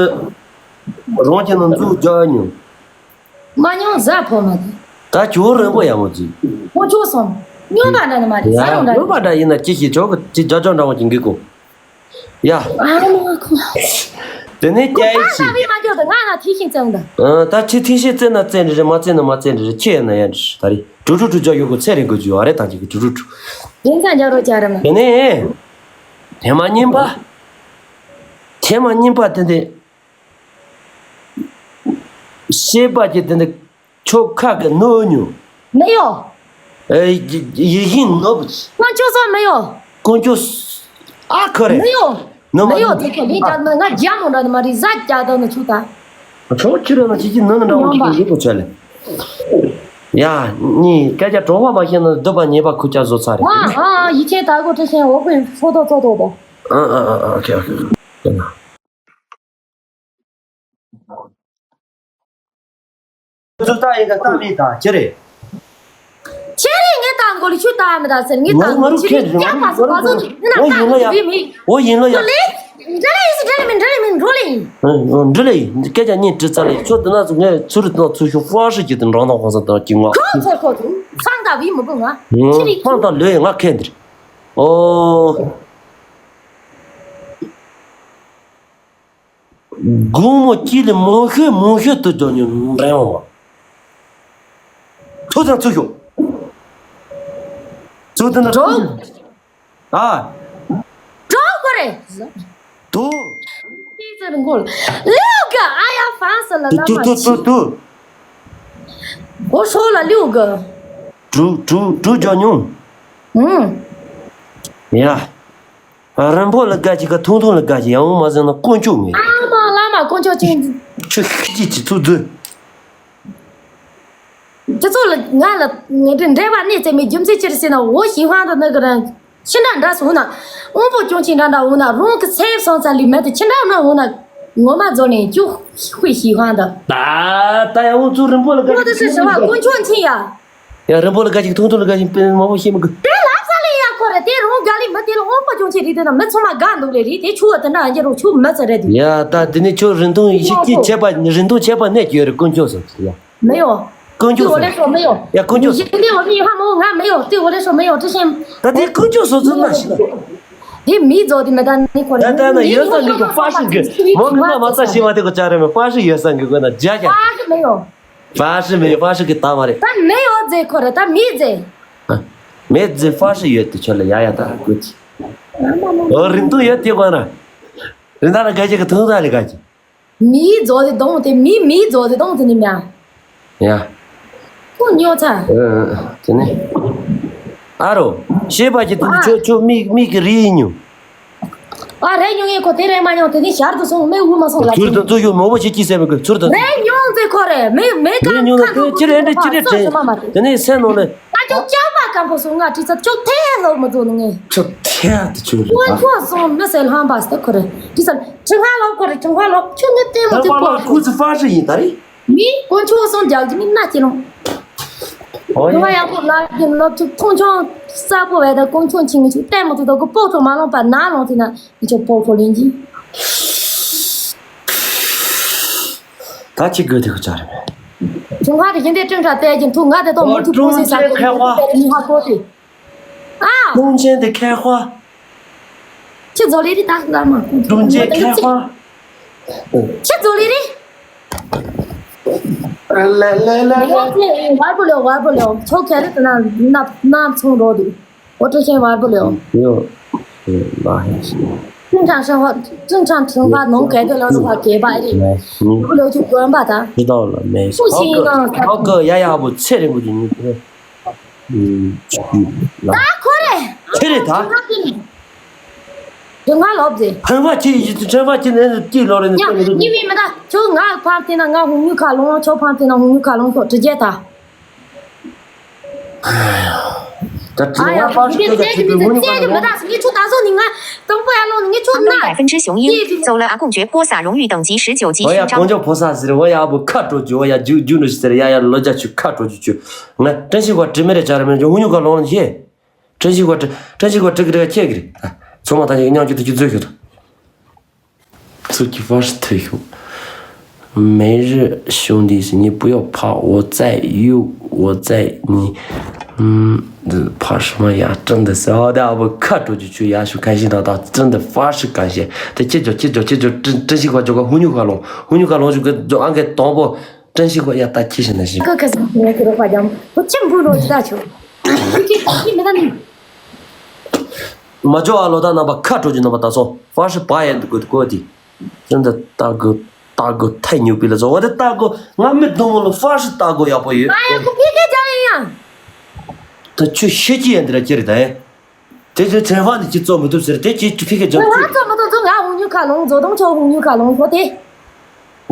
རང་གི་ནང་འཛུགས་རྒྱག་མྱོང་། མ་མྱོང་ཟ་ཕོ་མ་དེ། ད་ཁྱོད་རིང་པོ་ཡག་མོ་ཅིག་དཀོན་མཆོག་གསུམ། སྨྱོན་པ་འདྲ་ནི་མ་རེད་ཟ་རུང་འདྲ། སྨྱོན་པ་འདྲ་ཡིན་ན་ཅི་ཞིག་ཁྱོད་ཀྱི་ཅི་རྒྱ་ཅོ་འདྲ་བ་ཅིག་འགི་གོ། ཡ། ཨ་མ་ཁོ། དེ་ནས་ཁོ་ཀྱ་ཡི་ད་ཞིག་ལ་བི་མ་འཇོག་ད་ང་ང་ཐིག་ཤིང་བཙན་ད། ཨ་ད་ཁྱི་ཐིག་ཤིང་བཙན་ན་བཙན་རེ་རེད་མ་བཙན་ན་མ་བཙན་རེ་རེད་ཁྱི་ཡིན་ན་ཡ་འདྲ་ད་རེད་གྲུ་གྲུ་གྲུ་རྒྱག་ཡོད་གོ་ཚེ་རིང་གོ་རྒྱུ་ཨ་རེད་ད་ཅིག་གི་གྲུ་གྲུ་གྲུ། དེ་ཚ་རྒྱག་རོགས་བྱ་རེད་མ། དེ་ནས། ཐེངས་མ་གཉིས་པ། ཐེངས་མ་གཉིས་པ་དེ་འདི། ཤེས་པ་ཀྱི་དེ་འདི་ཁྱོད་ཁ་གི་ནོ་ཉོ། མི་ཡོ། ཨེ་ཡི་ཡི་ཤིང་ནོ་བུ། དཀོན་མཆོག་གསུམ་མི་ཡོ། དཀོན་མཆོག་ཨ་ཁ་རེ། མི་ཡོ། ནོ་མ་མི་ཡོ་ནོ་དེ་ཁོ་ལས་ཀྱང་ང་རྒྱ་མོ་འདྲ་ནི་མ་རེད་ཟ་རྒྱ་དང་ནི་ཆུ་ད། ཁྱོད་ཁྱི་རེད་ན་ཁྱི་ཁྱི་ནང་ནས་འདྲ་བོ་ཁྱི་ཁྱི་ཡོད་པོ་བྱས་ལེ། ཡ། ནི་སྐད་ཆ་གྲོགས་པོ་མ་ཤེས་ན་སྡུག་པ་ཉེས་པ་ཁུར་ཆ་བཟོ་ཚར་རེད། ཨ་ཨ་ཡིད་ཆེས་དར་གོ་ཁྲི་ཤེས་འོ་ཀོས་ཚོ་ཏོ་ཚོ་ཏོ་ཏོ། ཨ་ཨ་ཨ་ཨ་ཨོ་ཁེ་ཨོ་ཁེ་ཨོ་ཁེ། ཚོ་ལྟ་ཡིན་ད་ལྟ་མིན་ད་ཁྱི་རེད། ཁྱེད་རེ་ངས་ད་མགོ་ལ་ཆུ་བཏང་མི་ད་ཟེར་ངས་ད་ང་རུ་མགོ་ཆུ་ཁྱེད་རེ་ཡ་མ་སོ་པ་ཚོ་ནི་ན་ད་ཡིན་ལ་ཡ་ཡིན་མི་འོ་ཡིན་ལ་ཡ། འགྲོ་ལེ། འགྲོ་ལེ་ཡིན་འགྲོ་ལེ་མིན་འགྲོ་ལེ་ཡིན། འགྲོ་ལེ་ཡིན་སྐད་ཆ་གཉིས་དྲི་ཚ་ལེ་ཚོ་འདི་ན་ཚོ་ངས་ཚུར་དང་ཚུར་ཤོག་ཧྥ་ཧྲི་གྱི་དུ་འགྲོ་ན་ཧོ་ས་དང་གྱི་ངོ་ཁོ་ཚོ་ཁོ་ཚོ་སང་ད་བི་མི་བུ་ང་ཁྱེད་རེ་ཧང་ད་ལོས་ཡིན་ང་ཁེན་དེ་རེད། ཨོ། དགོང་མོ་དཀྱིལ་ལ་མོ་ཤོད་མོ་ཤོད་དུ་འགྲོ་ཉོ་འདྲེན་འོང་བ། ཚུར་དང་ཚུར་ཤོག་ཚུར་དང་ཚུར་ཤོག་ཨ། གྲོགས་པོ་རེད། དུ། ཏི་ཙི་མགོ་ལ། ལིའུ་གི་ཨ་ཡ་ཧྥན་སི་ལ་ལ་དུ་མ་དུ་དུ་ཆི། དུ། འོ་ཧྲོ་ལ་ལིའུ་གི། དྲུག་དྲུག་དྲུག་རྒྱག་མྱོང་། ཨུམ། ཡ། རིན་པོ་ལ་དགའ་ཅིག་ག་ཐུང་ཐུང་ལ་དགའ་ཅིག་ཡང་མ་ཟིན་ན་དཀོན་མཆོག་མེད། ཨ་མ་ལ་མ་དཀོན་མཆོག་ཅན། ཁྱོད་ཤི་ཅིག་ཅིག་ཚུགས་མཛོད། དེ་ཚོ་ལ་ང་ལ་ངས་དེ་འདྲ་བ་གནས་ཚད་མེད་རྒྱུ་མཚན་ཅི་རེད་ཟེར་ན་འོ་ཞི་ཧང་དང་ནི་གི་རང་ཕྱི་འདྲ་འདྲ་སོང་ན་དབང་པོ་སྐྱོན་ཅན་འདྲ་འདྲ་འོང་ན་རང་གི་ཚེ་སོང་ཚ་ལི་མེད་དུ་ཕྱི་འདྲ་འདྲ་འོང་ན་ངོ་མ་རྫོགས་ནས་ཅུ་ཧུས་ཞི་ཧང་དང་། ད་ད་ཡང་འུ་ཚོ་རིན་པོ་ལ་དགའ་ཅིག་ཐུང་ཐུང་ལ་དགའ་ཅིག་ཡ་རིན་པོ་ལ་དགའ་ཅིག་ཐུང་ཐུང་ལ་དགའ་ཅིག་དཔེ་མང་པོ་ཤེས་མི་དགོས། དེ་ལབ་ས་ལ་ཡ་ཁོ་རེད་དེ་རང་དགའ་ལི་མི་དེ་ལ་དབང་པོ་སྐྱོན་ཅན་རིགས་དེ་ན་མི་ཚང་མ་དགའ་འདུག་ལེ་རེད་དེ་ཆུ་བ་དེ་འདྲ་ཡང་རོགས་ཆུ་མི་ཚ་རེད་དེ། ཡ་ད་དེ་ནི་ཁྱོད་རིན་ཐུང་ཡི་ཤི་ཀྱི་ཆད་པ་རིན་ཐུང་ཆད་པ་གནས་ཀྱི་ཡོད་རེད་དཀོན་མཆོག་ཟེར་ཡ། 没有。 དཀོན་མཆོག 对我来说没有。 ཡ་དཀོན་མཆོག་ཟེར། 现在我们一样没有，没有，对我来说没有，这些 ད་དེ་དཀོན་མཆོག་སོ་སོ་ན་ཤི་ན། 你没走的没得，你可能 ད་ད་ན་ཡོད་ས་འགི་གི་ཧྥ་ཧྲི་གི་མོ་གི་ང་མ་རྩ་ཞི་བ་དེ་གི་ཅག་རེད་མེད་ཧྥ་ཧྲི་ཡོད་ས་འགི་གི་ན་ཇ་ཇ། 他是没有。 ཧྥ་ཧྲི་མེད་ཧྥ་ཧྲི་གི་ད་མ་རེད། 他没有这块的，他没在。 མེད་ཟེར་ཧྥ་ཧྲི་ཡོད་དུ་ཆོད་ལ་ཡ་ཡ་ད་ཀུ་ཅི། ཨོ་རིན་ཐུང་ཡོད་དེ་གོ་ན། རིན་ཐང་ལ་ག་ཅི་གི་ཐུང་ཐང་ལ་ག་ཅི། 没走的动的，没没走的动的你们。 ཡ། 不牛菜。 དེ་ནས། ཨ་རོ། ཤེས་པ་ཅི་ཐུང་ཆོ་ཆོ་མིག་མིག་གི་རི་ཉུ། ཨ་རེ་ཉུང་ངེ་ཁོ་དེ་རེ་མ་ཉུང་དེ་ནི་ཤར་དུ་སོང་མེ་འུ་མ་སོང་ལ། ཚུར་དང་ཚུར་ཡོད་མོ་བོ་ཞིག་ཅི་ཟེར་མི་དགོས་ཚུར་དང་ཚུར། མེ་ཉུང་ཚེ་ཁོ་རེ་མེ་མེ་ཀ་མེ་ཉུང་ཁ་ལ་དེ་ཅི་རེད་འདྲ་ཅི་རེད་དྲན། དེ་ནས་སེམས་ནང་ལ། ཨ་ཅོ་ཅག་པ་སྐམ་པོ་སོང་ང་ཅི་ཚ་ཅོ་ཐེ་ལོ་མི་ཚོ་ནི་ངེ། ཅོ་ཐེ་དེ་ཅོ་རེད། ཨ་ཅོ་སོང་མི་སེ་ལྷམ་པ་སྟེ་ཁོ་རེ་ཅི་ཚ་ཁྲི་ཁ་ལོ་ཁོ་རེ་ཁྲི་ཁ་ལོ་ཁྱོད་ངེ་ལྟད་མོ་ཚེ་ཁོ་རེ། ཁུ་ཚི་ཧྥ་ཧྲི་ཡིན་ད་རེད། མི་དཀོན་མཆོག་གསུམ་རྒྱག་གི་མི་སྣ་སྐྱེ་ལོང་། ཨོ་ཡ། ང་ཡག་པོ་ལབ་ཀྱི་ནོར་ཚུགས་མཐོང་ཆུང་གསར་པོ་བས་ད་དཀོན་མཆོག་ཆིང་ངི་ཆུ་ལྟད་མོ་དུ་དོ་གི་པོ་ཚོ་མ་ལོང་པ་ན་ལོང་དེ་ན་ངི་ཆོ་པོ་ཚོ་ལེན་གྱི། ད་ཅི་དགོས་དེ་གི་ཅག་རེད། ཁྱུང་ཁ་དེ་ཡིན་དེ་ཀྲིང་ཁྲ་ཏའི་གྱི་མཐུ་ང་དེ་ཏོ་མུ་མཐུ་པོ་སེ་ས་ཀུ་ཏེ་ཏེ་ཏེ་ཏེ་མི་ཧ་གོ་ཏེ། ཨ། ཀྲུང་ཅན་དེ་ཁ་ཧྭ། ཁྱེད་ཚོ་ལས་རི་དྭགས་ལ་མ་ཀྲུང་ཅན་ཁ་ཧྭ། ཁྱེད་ཚོ་ལས་རི། ལེ་ལེ་ལེ་ལེ། བར་པོ་ལེའོ་བར་པོ་ལེའོ་ཚོ་ཁྱེད་རི་དེ་ན་ནབ་ནབ་ཚོང་རོགས་དུ། 我之前玩不了。 ཡོ། ལ་ཧེ་ཤི། 正常生活，正常生活能改变了的话，给吧，哎，不了就关吧，他。 知道了，没事。 不行啊，他。 好哥，丫丫不，切人不就你。 ཨ་ཁོ་རེ། ཁྱེད་རེད་ད། དེ་ང་ལོབ་ཟེ། ཕན་པ་ཁྱེད་ཡིན་ཚུལ་ཕན་པ་ཁྱེད་ནས་ཀྱིས་ལོ་རེ་ནས་ཡ་ཁྱེད་ནས་ཉི་མི་མི་ད་ཁྱོད་ང་ཕམ་དེ་ན་ང་ཧུང་ཉུ་ཁ་ལོང་ཁྱོད་ཕམ་དེ་ན་ཧུང་ཉུ་ཁ་ལོང་ཁྱོད་དྲི་རྒྱལ་ད། ད་དྲི་བ་པར་ཞིག་ཁྱོད་ད་ཁྱེད་ཀྱི་ཧུང་ཉུ་ཁ་ལོང་ཁྱོད། ངས་ཁྱོད་ད་གཟོད་ནི་ང་དང་པོ་ཡར་ལོང་ནི་ངས་ཁྱོད་ན། 百分之雄鹰，走了阿贡爵播撒荣誉等级十九级 ཨོ་ཡ་ཁོང་ཅག་ཕོ་ས་ཟེར་ཨོ་ཡ་ཨ་བུ་ཁ་དྲོ་རྒྱུ་ཨོ་ཡ་རྒྱུ་རྒྱུ་ནུ་ཟེར་ཡ་ཡ་ལོ་རྒྱ་ཆུ་ཁ་དྲོ་རྒྱུ་ཆུ། ང་བཀྲ་ཤིས་པ་དྲི་མེད་རེ་བྱ་རེ་མེད་ཀྱི་ཧུང་ཉུ་ཁ་ལོང་ལ་ཤེས། བཀྲ་ཤིས་པ་དྲི་བཀྲ་ཤིས་པ་དྲི་གི་དྲི་ག་ཁྱེད་ཀྱི་རེད། ཚང་མ་ད་ཉིད་མཉམ་གྱི་དུ་ཅི་མཛོད་ཤོད་དང་། ཚུར་གྱི་ཧྥ་ཧྲི་ཐོས་ཤོག 每日兄弟是你不要怕，我在有我在你。 ཕ་ཧྲི་མ་ཡ་ཀྲིན་དུ་ཟེར་བ་དེ་ཨ་བུ་ཁ་དྲོ་རྒྱུ་ཆུ་ཡ་ཤུ་ཁ་ཤིན་ད་ད་ཀྲིན་དུ་ཧྥ་ཧྲི་ག་ཤེ་དེ་ཁྱེད་ཇོ་ཁྱེད་ཇོ་ཁྱེད་ཇོ་ཀྲིན་ཀྲིན་ཤི་ཁ་ཇོ་ག་ཧུ་ཉུ་ཁ་ལོང་ཧུ་ཉུ་ཁ་ལོང་ཞུ་གི་ཇོ་ཨང་གི་དང་པོ་ཀྲིན་ཤི་ཁ་ཡ་ད་ཁྱི་ཤི་ན་ཤི། ཁ་ཁ་སི་ངས་ཁི་རོ་ཁ་ཇམ་ཁོ་ཅི་འབུ་རོ་ཅི་ད་ཆུ་ཁི་ཁི་ཁི་མི་ད་ནི། མ་ཇོ་ཨ་ལོ་ད་རྣམ་པ་ཁ་དྲོ་རྒྱུ་རྣམ་པ་ད་སོང་ཧྥ་ཧྲི་པ་ཡ་འདུག་གི་གོ་དེ། ཀྲིན་དུ་ལྟ་དགོས། ལྟ་དགོས་ཐལ་ཉུག་པི་ལ་ཚོ་བ་དེ་ལྟ་དགོས། ང་མི་གདོང་མོ་ལ་ཧྥ་ཧྲི་ལྟ་དགོས་ཡག་པོ་ཡོད། ཨ་ཡ་ཁོ་ཕི་ཁེ་ཅང་ཡིན་ཡང་། ད་ཁྱོད་ཤེས་ཀྱི་ཡིན་འདི་ར་ཁྱེར་ད་ཡ། དེ་ཚོའི་ཚན་ཧྥ་ནི་ཁྱི་བཙོ་མི་ཐུབ་ཟེར་དེ་ཁྱི་ཕི་ཁེ་ཅང་ང་ཚོ་མི་ཐུབ་ཚོ་ང་ཧུང་ཉུ་ཁ་ལོང་བཟོ་དོང་ཆོ་ཧུང་ཉུ་ཁ་ལོང་ཁོ་དེ།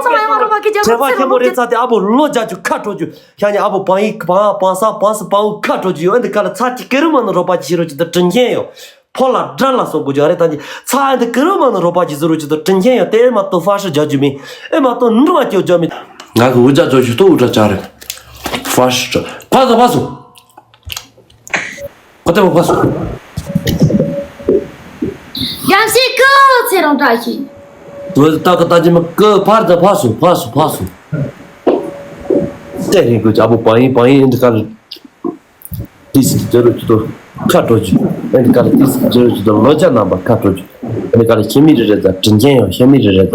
ཚང་མ་ཡོང་རོགས་པ་གི་རྒྱ་རོ་ཚེ་རོང་ལོ་རྒྱ། ཚ་དེ་ཨ་བོ་ལོ་རྒྱ་ཆུ་ཁ་དྲོ་ཆུ། ཤ་ཉེ་ཨ་བོ་བང་ཡིག་བང་བང་ས་བང་སི་བང་འུ་ཁ་དྲོ་ཆུ་ཡོད། ཨ་འདི་ཁ་ལ་ཚ་ཅི་ཀེ་རུ་མ་ནོ་རོགས་པ་ཅི་ཤི་རོ་ཅི་ད་དྲིན་ཆེན་ཡོད། ཕོ་ལ་དགྲ་ལ་སོགས་དགོས་རྒྱུ་ཨ་རེ་ད་ཅི་ཚ་ཨ་འདི་ཀེ་རུ་མ་ནོ་རོགས་པ་ཅི་ཤི་རོ་ཅི་ད་དྲིན་ཆེན་ཡོད། དེ་ཨེ་མ་ཏོ་ཧྥ་ཤི་རྒྱ་རྒྱུ་མིན། ཨེ་མ་ཏོ་འགྲོ་བ་ཀྱོ་རྒྱ་མིན། ང་གི་འུ་ཅག་ཅོ་ཞུ་ཏོ་འུ་ཅག་ཅག་རེད། ཧྥ་ཤི་ཅོ་ཕ་ད་ཕ་སོ། ཁོ་ཐེ་བ་ཕ་སོ། རྒྱལ་སྲས་ཀུ་ཚེ་རིང་བཀྲ་ཤིས། དོ་ད་ཀ་ད་ཅི་མ་ཀུ་ཕར་ད་ཕ་སོ་ཕ་སོ་ཕ་སོ། ཏེ་རིང་གུ་ཅ་བོ་པ་ཡིན་པ་ཡིན་འདི་ཀ་ཏི་སི་ཇེ་རོ་ཅི་དོ་ཁ་དྲོ་ཅི། འདི་ཀ་ཏི་སི་ཇེ་རོ་ཅི་དོ་ལོ་ཅ་རྣམ་པ་ཁ་དྲོ་ཅི། འདི་ཀ་ཤེ་མི་རེ་རེ་ད་དྲིན་ཅན་ཡོད། ཤེ་མི་རེ་རེ་ད་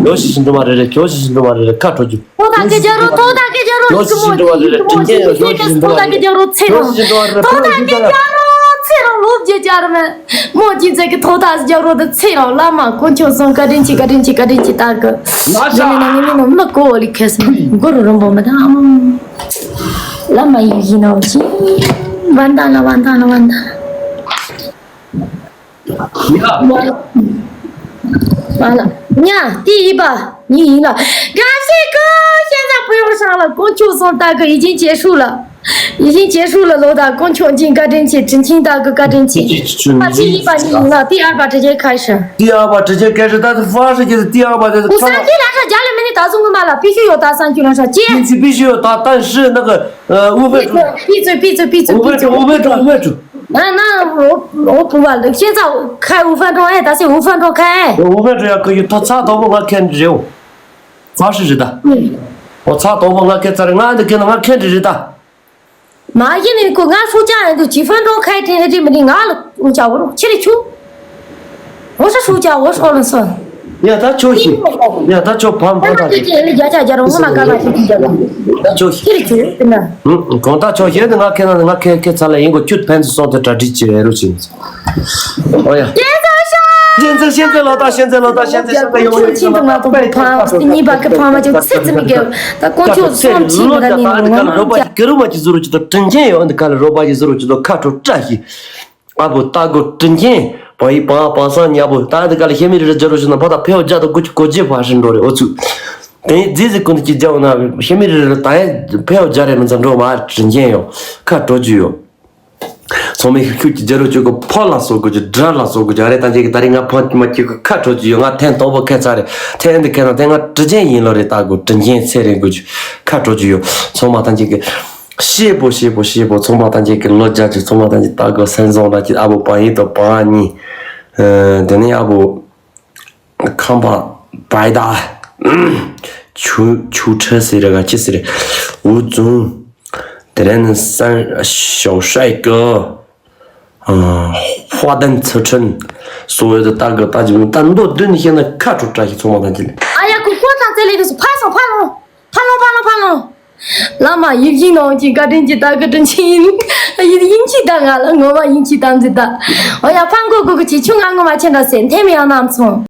ཡོ་ཤི་ཤི་འདུ་མ་རེ་རེ་ཁྱོ་ཤི་ཤི་འདུ་མ་རེ་རེ་ཁ་དྲོ་ཅི། ཐོག་ཐག་གི་རྒྱ་རོ། ཐོག་ཐག་གི་རྒྱ་རོ། ཡོ་ཤི་ཤི་འདུ་མ་རེ་རེ་དྲིན་ཅན་ཡོད། ཡོ་ཤི་ཤི་འདུ་མ་རེ་རེ། ཐོག་ཐག་གི་རྒྱ་རོ་ཚེ་རིང་། ཐོག་ཐག་གི་རྒྱ་རོ་ཚེ་རིང་ལོ་བརྒྱད་བརྒྱ་རེ་མེད། མོ་གཅིག་ཚེ་གི་ཐོག་ཐག་རྒྱ་རོ་དེ་ཚེ་རིང་བླ་མ་དཀོན་མཆོག་གསུམ་བཀའ་དྲིན་ཆེ། བཀའ་དྲིན་ཆེ། བཀའ་དྲིན་ཆེ། ད་གི་ལ་ཞག་ནི་ནི་ནི་ནི་མི་གོ་ལི་ཁེ་སི་མགོ་རུ་རིན་པོ་མི་ད་ཨམ། བླ་མ་ཡིན་ཡིན་ནོ་ཅི། བན་ད་ལ་བན་ད་ལ་བན་ད། ཡ། ཨ་ལ། ཉ་དེ་ཡིན་པ་ཉི་ཡིན་ལ། དགའ་བྱེད་ཀོ་ཤེས་ན་བུ་ཡོང་ཤག་ལ་དཀོན་མཆོག་གསུམ་ལྟ་གི་ཡིད་ཆེས་བྱེད་ཤུགས་ལ། ཡིད་ཆེས་བྱེད་ཤུགས་ལ་ལོ་དང་དཀོན་མཆོག་སྦྱིན་བཀའ་དྲིན་ཆེ། དྲིན་ཆེན་ལྟ་གི་བཀའ་དྲིན་ཆེ། ཨ་དེ་ཡིན་པ་ཉི་ཡིན་ལ། དེ་ཨར་པ་དྲི་རྒྱལ་ཁ་ཤ། དེ་ཨར་པ་དྲི་རྒྱལ་ཁ་ཤ་ད་དེ་ཧྥ་ཧྲི་རྒྱལ་དེ་ཨར་པ་དེ་ཁ་ལ། ཨུ་ས་ཁི་ལ་ཧྲ་རྒྱ་ལ་མི་ནི་ད་གཟུང་གི་མ་ལ་པི་ཤུ་ཡོད་ད་སང་ཁྱུ་ལ་ཧྲ་ཅེ། ཨིན་ཚི་པི་ཤུ་ཡོད་ད་ད་ཧྲི་ན་གི་ཨུ་བེ་ཀྲུ། པི་ཙུ་པི་ཙུ་པི་ཙུ་པི་ཙུ། ཨུ་བེ་ཀྲུ། ཨུ་བེ་ཀྲུ། 那那我我不玩了，现在开五分钟，哎，大家五分钟开。 ཨུ་བེ་ཀྲུ་ཡ་ཁོ་ཡུ་ཐོ་ཚ་དོ་བོ་ང་ཁེན་རེའོ། ཧྥ་ཧྲི་རི་ད། ཨོ་ཚ་དོ་བོ་ང་ཁེན་ཚ་རེ་ང་འདི་ཁེན་ང་ཁེན་རི་རི་ད། མ་ཡིན་ནི་ཁོ་ང་ཧྲུ་ཅ་ཡིན་དུ་ཅི་ཧྥན་ཀྲོང་ཁའི་ཁྲིན་ཧེ་ཁྲིན་མི་ནི་ང་ལ་ཨུ་ཅ་བོ་རུ་ཁྱི་རི་ཆུ། ཨོ་ཧྲ་ཧྲུ་ཅ་ཨོ་ཧྲོ་ལ་སོན། ཡ་ད་ཆོ་ཤི། ཡ་ད་ཆོ་ཕམ་ཕམ་ད་ཁྱི་ཁྱི་ལི་རྒྱ་ཅ་རྒྱ་རོ་ངོ་མ་ཀ་ལ་ཁྱི་ཁྱི་རྒྱ་རོ། ད་ཆོ་ཤི། ཁྱི་རི་ཆུ་དེ་ན། ཧུམ་གོང་ད་ཆོ་ཤི་དེ་ང་ཁེ་ན་ང་ཁེ་ཁེ་ཚ་ལ་ཡིན་གོ་ཁྱུད་ཕན་ཚུན་སོང་དེ་གྲ་སྒྲིག་བྱེད་རེ་རུ་ཆི། ཨོ་ཡ། ཤེས་ཚོ་ཤ། ཤེས་ཚོ་ཤེས་ཚོ་ལོ་ད་ཤེས་ཚོ་ལོ་ད་ཤེས་ཚོ་ཤེས་ཚོ་ཡོང་ཡོང་ཆིན་དུ་མ་ཐོག་ཕ་གཉིས་པ་གི་ཕ་མ་ཅིག་ཚེ་ཚེ་མི་དགེ་ད་དཀོན་མཆོག་གསུམ་ཆིན་མི་ད་ནི་ནོ་ང་རོ་པ་ཀི་རུ་མ་ཅི་ཟུ་རུ་ཅི་ད་དྲིན་ཆེན་ཡོད། འདི་ག་ལ་རོ་པ་ཅི་ཟུ་རུ་ཅི་ད་ཁ་དྲོ་བཀྲ་ཤིས། ཨ་བོ་ད་གོ་དྲིན་ཆེན་པ་ཡི་པ་པ་སང་ཉ་བོ་ད་འདི་ག་ལ་ཤེས་མི་རི་རི་ཇ་རུ་ཅི་ན་ཕ་ད་ཕེའོ་ཇ་ད་གོ་ཅི་གོ་ཅི་ཕ་ཧྲིན་འགྲོ་རེ་ཨོ་ཚུ། དེ་ཡིན་ཛི་ཛི་ཀུན་ཏུ་ཅི་ཇ་བོ་ན་ཤེས་མི་རི་རི་ད་ཡ་ཕེའོ་ཇ་རེ་མི་ཚ་འགྲོ་མ་དྲིན་ཆེན་ཡོད། ཁ་དྲོ་ཅི་ཡོད། ཚང་མས་ཤུགས་ཀྱིས་རྒྱལ་རོ་ཅོ་གི་ཕོ་ལ་སོགས་དགོས་ཀྱི་དགྲ་ལ་སོགས་དགོས་ཀྱི་ཨ་རེ་ད་ཅིག་ད་རེས་ང་ཕོ་མ་ཁྱི་གི་ཁ་དྲོ་ཅི་ཡོད། ང་ཐེན་དོག་པོ་ཁེ་ཚ་རེད། ཐེན་འདི་ཁེ་ན་ཐེན་ང་དྲི་ཅན་ཡིན་ལོ་རེད། ད་དགོས་དྲི་ཅན་ཚེ་རིང་དགོས་ཀྱི་ཁ་དྲོ་ཅི་ཡོད། ཚང་མ་ད་ཅིག་གི་ ཤེས་པོ་ཤེས་པོ་ཤེས་པོ་ཚོང་པ་ཐམས་ཅད་ཀྱི་ལོ་བརྒྱ་ཅིག་ཚོང་པ་ཐམས་ཅད་ལྟ་དགོས་སེམས་བཟང་ལ་ཅིག་ཨ་བོ་པ་ཡིན་དང་པ་གཉིས། དེ་ནས་ཨ་བོ་ཁམས་པ་པའི་ད་ཆུ་ཆུ་ཁྲི་ཟེར་རེད་ག་ཅི་ཟེར་རེད། འུ་ཙུང་དེ་རེད་ནི་སན་ཞའོ་ཧྲའི་ཀི། ཧྥ་ཏན་ཚུ་ཁྲིན་སོ་ཡོད་དུ་ལྟ་དགོས་ལྟ་ཅི་མི་ལྟ་མདོ་བདུན་ནི་ཤེས་ན་ཁ་གྲུབ་བཀྲ་ཤིས་ཚོང་པ་ཐམས་ཅད་ལས། ཨ་ཡ་ཁུ་ཁོ་ཐང་ཙེ་ལེ་དུ་སུ་ཕ་སོང་ཕ་ལོང་ཕ་ལོང་ཕ་ལོང་ཕ་ལོང་། བླ་མ་ཡིད་བཞིན་ནང་གི་བཀའ་དྲིན་གྱི་ད་བཀའ་དྲིན་ཆེ་ཡིན། ཡིན་གྱི་ད་ང་ལ་ངོ་མ་ཡིན་གྱི་ད་འཛི་ད། ཨོ་ཡ་ཕ་མགོ་གུ་གུ་ཆེ་ཆུང་ང་ངོ་མ་ཆེ་འདྲ་ཟེར་འཐེན་མི་ཡང་ནམ་ཚོང་།